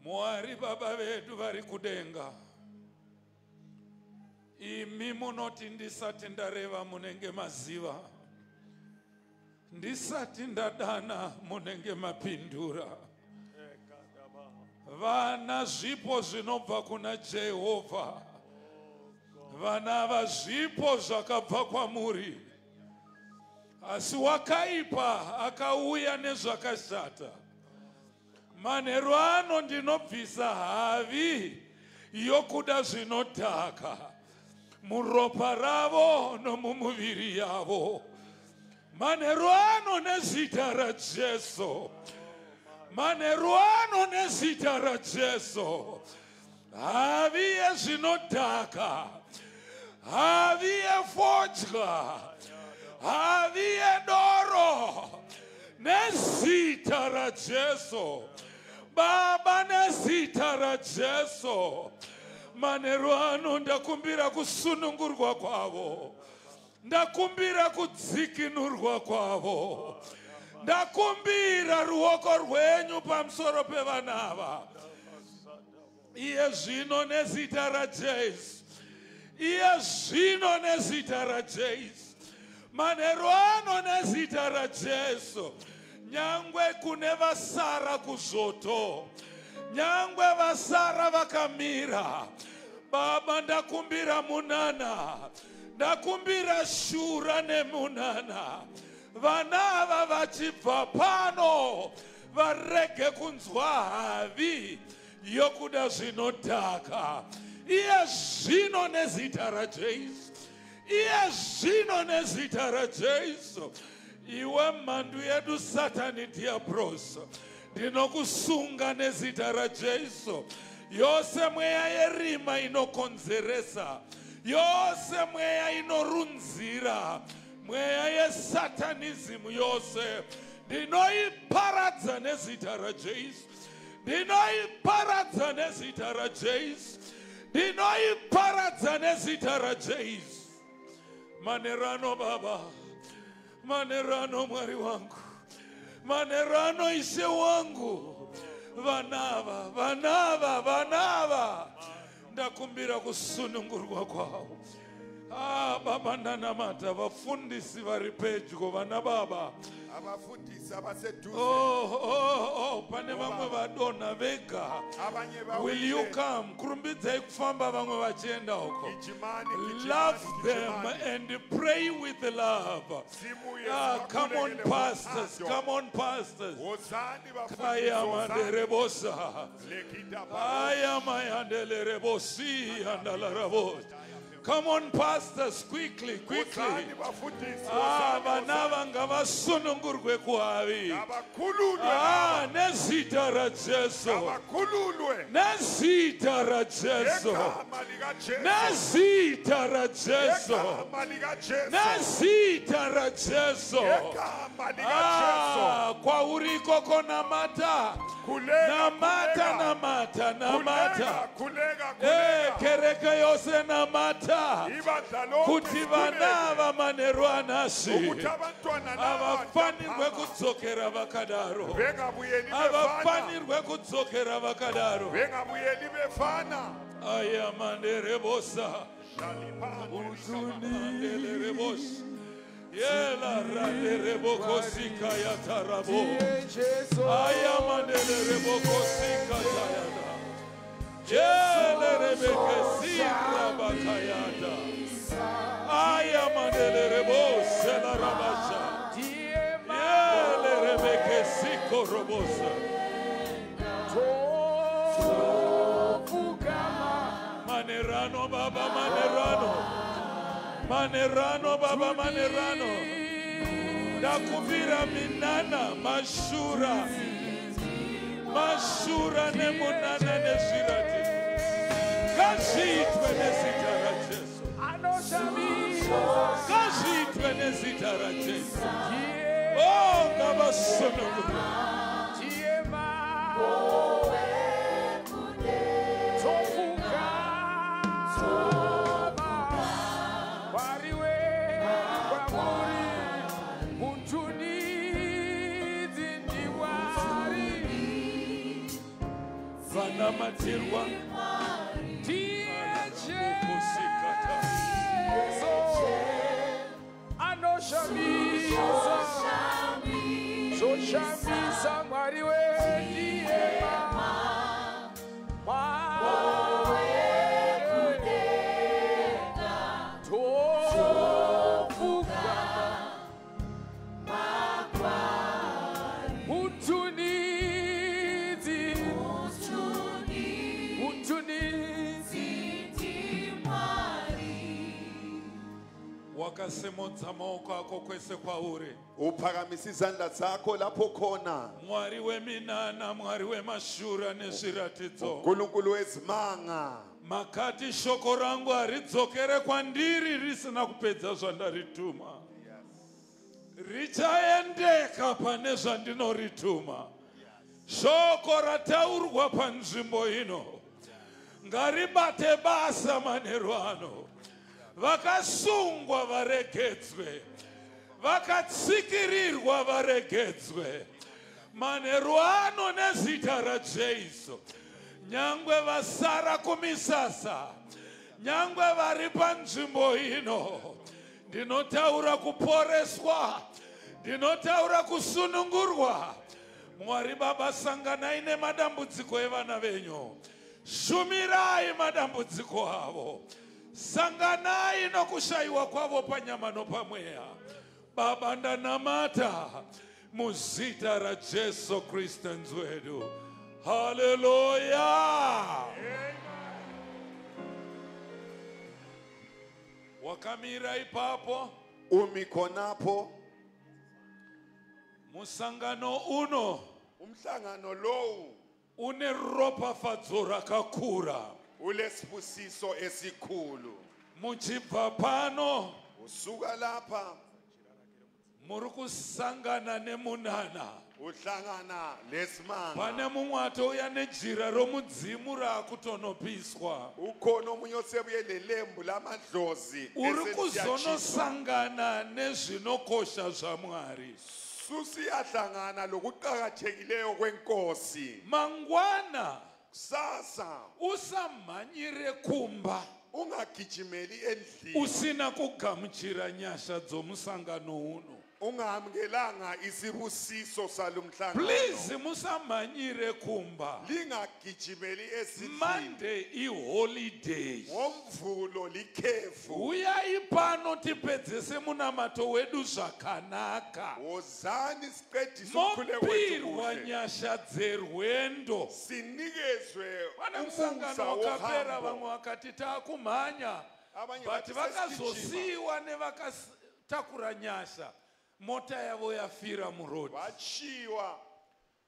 Mwari baba vedu vari kudenga. Imi munoti ndisati ndareva munenge maziva. Ndisati ndadana munenge mapindura. Vana zvipo zvinobva kuna Jehovha. Vana vazvipo zvakabva kwamuri. Asi wakaipa akauya nezvakashata. Manheru ano ndinobvisa havi yokuda zvinodhaka muropa ravo nomumuviri yavo. Manheru ano nezita raJesu. Manheru ano nezita raJesu. Havi yezvinodhaka, havi yefodya, havi yedoro, nezita raJesu. Baba nezita raJesu. Manheru ano ndakumbira kusunungurwa kwavo. Ndakumbira kudzikinurwa kwavo. Ndakumbira ruoko rwenyu pamusoro pevana ava. Iye zvino nezita raJesu. Iye zvino nezita raJesu. Manheru ano nezita raJesu, nyangwe kune vasara kuzvoto, nyangwe vasara vakamira, Baba, ndakumbira munana, ndakumbira shura nemunana. Vana ava vachibva pano varege kunzwa havi yokuda zvinodhaka. Iye zvino nezita raJesu, iye zvino nezita raJesu, iwe mhandu yedu Satani Diabros, ndinokusunga nezita raJesu. Yose mweya yerima inokonzeresa, yose mweya inorunzira, mweya yesatanism yose ndinoiparadza nezita raJesu, ndinoiparadza nezita raJesu, ndinoiparadza nezita raJesu. Manerano Baba, manerano Mwari wangu, manerano Ishe wangu, vanava, vanava, vanava, ndakumbira kusunungurwa kwavo. Ah, Baba, ndanamata vafundisi vari pedyo, vana baba, Abafundisi abaseduze. Oh, oh, oh, pane vamwe vadonha vega. Abanye Will you bawile. come? Kurumbidzai kufamba vamwe vachienda uko. Gijimani, gijimani, Love them gijimani. and pray with love. Sibuye Ah, come on, sibakhulekele pastors. ngothando. Come on, pastors. Wozani bafundisi, Aya wozani. manderebosa. Lekita ba- Aya mayandelerebosi andalarabos. Come on, pastors, quickly, quickly. Wozani bafundisi, Ah, wozani, vana wozani. vanga vasunungurwe kuhavi. Abakhululwe Ah, nezita raJesu. abakhululwe Nezita raJesu. ngegama likaJesu, Nezita raJesu. ngegama likaJesu, Nezita raJesu. ngegama likaJesu. Ah, kwauri ikoko namata. Khuleka, Namata, khuleka. namata, namata. Khuleka, khuleka, Eh, khuleka. kereke yose namata. Ibandla lonke Kuti vana sikhuleke. vamanheru anhasi Ukuthi abantwana laba havafanirwe kudzokera vakadaro, bengabuyeli befana, havafanirwe kudzokera vakadaro. bengabuyeli befana. Aya manderebosa, mandelerebosa, yela raderebokosika yatarabo, aya mandelerебokosika tayada, yelerebekesirabakayada, aya mandelerebose la rabasha, yelerebekesikorobose. Manerano Baba, manerano, manerano Baba, manerano. Ndakumbira minana mashura, mashura nemunana nezviratidzo, ngazviitwe nezita raJesu, ngazviitwe nezita raJesu. Oh, ngavasunungurwe. Vanamatirwa kusikata. Zoshamisa Mwari wendiye Mutunidzi, Mutunidzi, Wakasimudza maoko ako kwese kwauri. Uphakamisa izandla zakho lapho khona. Mwari weminana, Mwari wemashura nezviratidzo, uNkulunkulu wezimanga. Makati shoko rangu haridzokere kwandiri risina kupedza zvandarituma, richaendeka pane zvandinorituma. Shoko rataurwa panzvimbo ino ngaribate basa manheru ano. Vakasungwa varegedzwe, vakatsikirirwa varegedzwe manheru ano nezita raJesu. Nyangwe vasara kumisasa, nyangwe vari panzvimbo ino, Ndinotaura kuporeswa. Ndinotaura kusunungurwa. Mwari Baba, sanganai nemadambudziko evana venyu. Shumirai madambudziko avo. Sanganai nokushayiwa kwavo panyama nopamweya. Baba, ndanamata muzita raJesu Kristu nzwedu. Haleluya. Wakamira ipapo. Umi khonapho. Musangano uno Umhlangano lowu une ropafadzo rakakura. Ulesibusiso esikhulu. Muchibva pano, Usuka lapha, muri kusangana nemunana. Uhlangana lesimanga. Pane mumwe atouya nejira romudzimu raakutonopiswa. Ukhona omunye osebuye lelembu lamadlozi Uri eseliyatshiswa. kuzonosangana nezvinokosha zvaMwari. Susiyahlangana lokuqakathekileyo kwenkosi. Mangwana, Kusasa, usamhanyire kumba ungagijimeli endlini usina kugamuchira nyasha dzomusangano uno. Ungamukelanga isibusiso salomhlangano. Please, musamhanyire kumba. Lingagijimeli ezindlini. Monday iholiday. NgoMvulo likhefu. Uyai pano tipedzese munamato wedu zvakanaka. Wozani siqedise umkhuleko wethu Mopirwa kuhle. nyasha dzerwendo. Sinikezwe Pane umusa musangano wakapera, wohambo. vamwe vakati taakumhanya, Abanye but bathi sesigijima. vakazosiyiwa nevakatakura nyasha, mota yavo yafira murodhi. Vachiwa.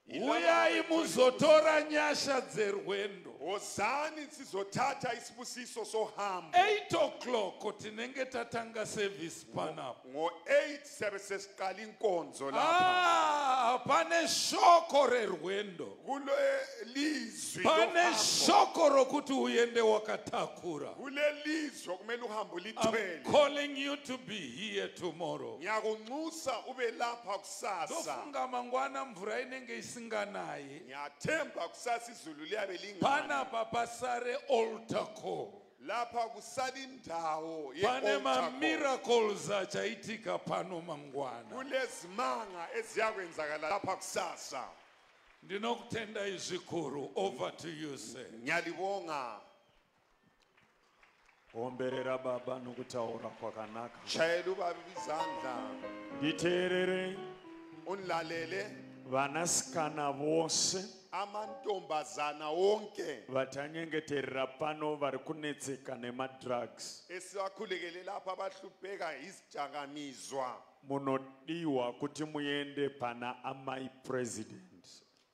Uyai muzotora nyasha dzerwendo. Wozani sizothatha isibusiso sohambo. 8 o'clock tinenge tatanga service panapo. Ngo-8 siyabe sesiqala inkonzo lapha. Ah, pane shoko rerwendo. Kule lizwi Pane lohambo. shoko rokuti uende wakatakura. Kule lizwi okumele uhambe I'm ulithwele. calling you to be here tomorrow. Ngiyakunxusa ube lapha kusasa. Ndofunga mangwana mvura inenge isinganayi. Ngiyathemba kusasa izulu liyabe lingani. Panapa pasare altar call. Lapha kusala indawo Pane ye-altar call. mamiracles achaitika pano mangwana. Kulezimanga eziyakwenzakala lapha kusasa. Ndinokutendai zvikuru. Over to you, sir. Ngiyalibonga. Omberera baba nokutaura kwakanaka. Shayela ubaba izandla. Nditeerere. Unlalele. Vanasikana vose Amantombazana wonke vatanyengeterera pano vari kunetseka nemadrugs, esiwakhulekele lapha abahlupheka izidakamizwa, munodiwa kuti muende pana amai president.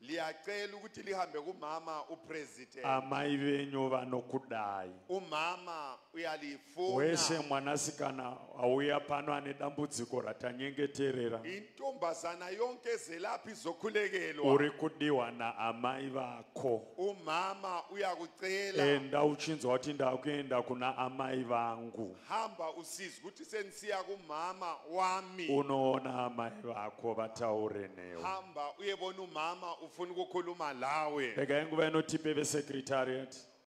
Liyacela ukuthi lihambe kumama upresident. Amai venyu vanokudai. Umama uyalifuna. Wese mwanasikana auya pano ane dambudziko ratanyengeterera, Intombazana yonke ezelapha izokhulekelwa, uri kudiwa naamai vako. Umama uyakucela. Enda uchinzwa kuti ndakuenda kuna amai vangu. Hamba usizwe ukuthi senisiya kumama wami. Unoona amai vako vataure newe. Hamba uyebona umama, ufuna ukukhuluma lawe. Regai nguva inotipe vesecretariat.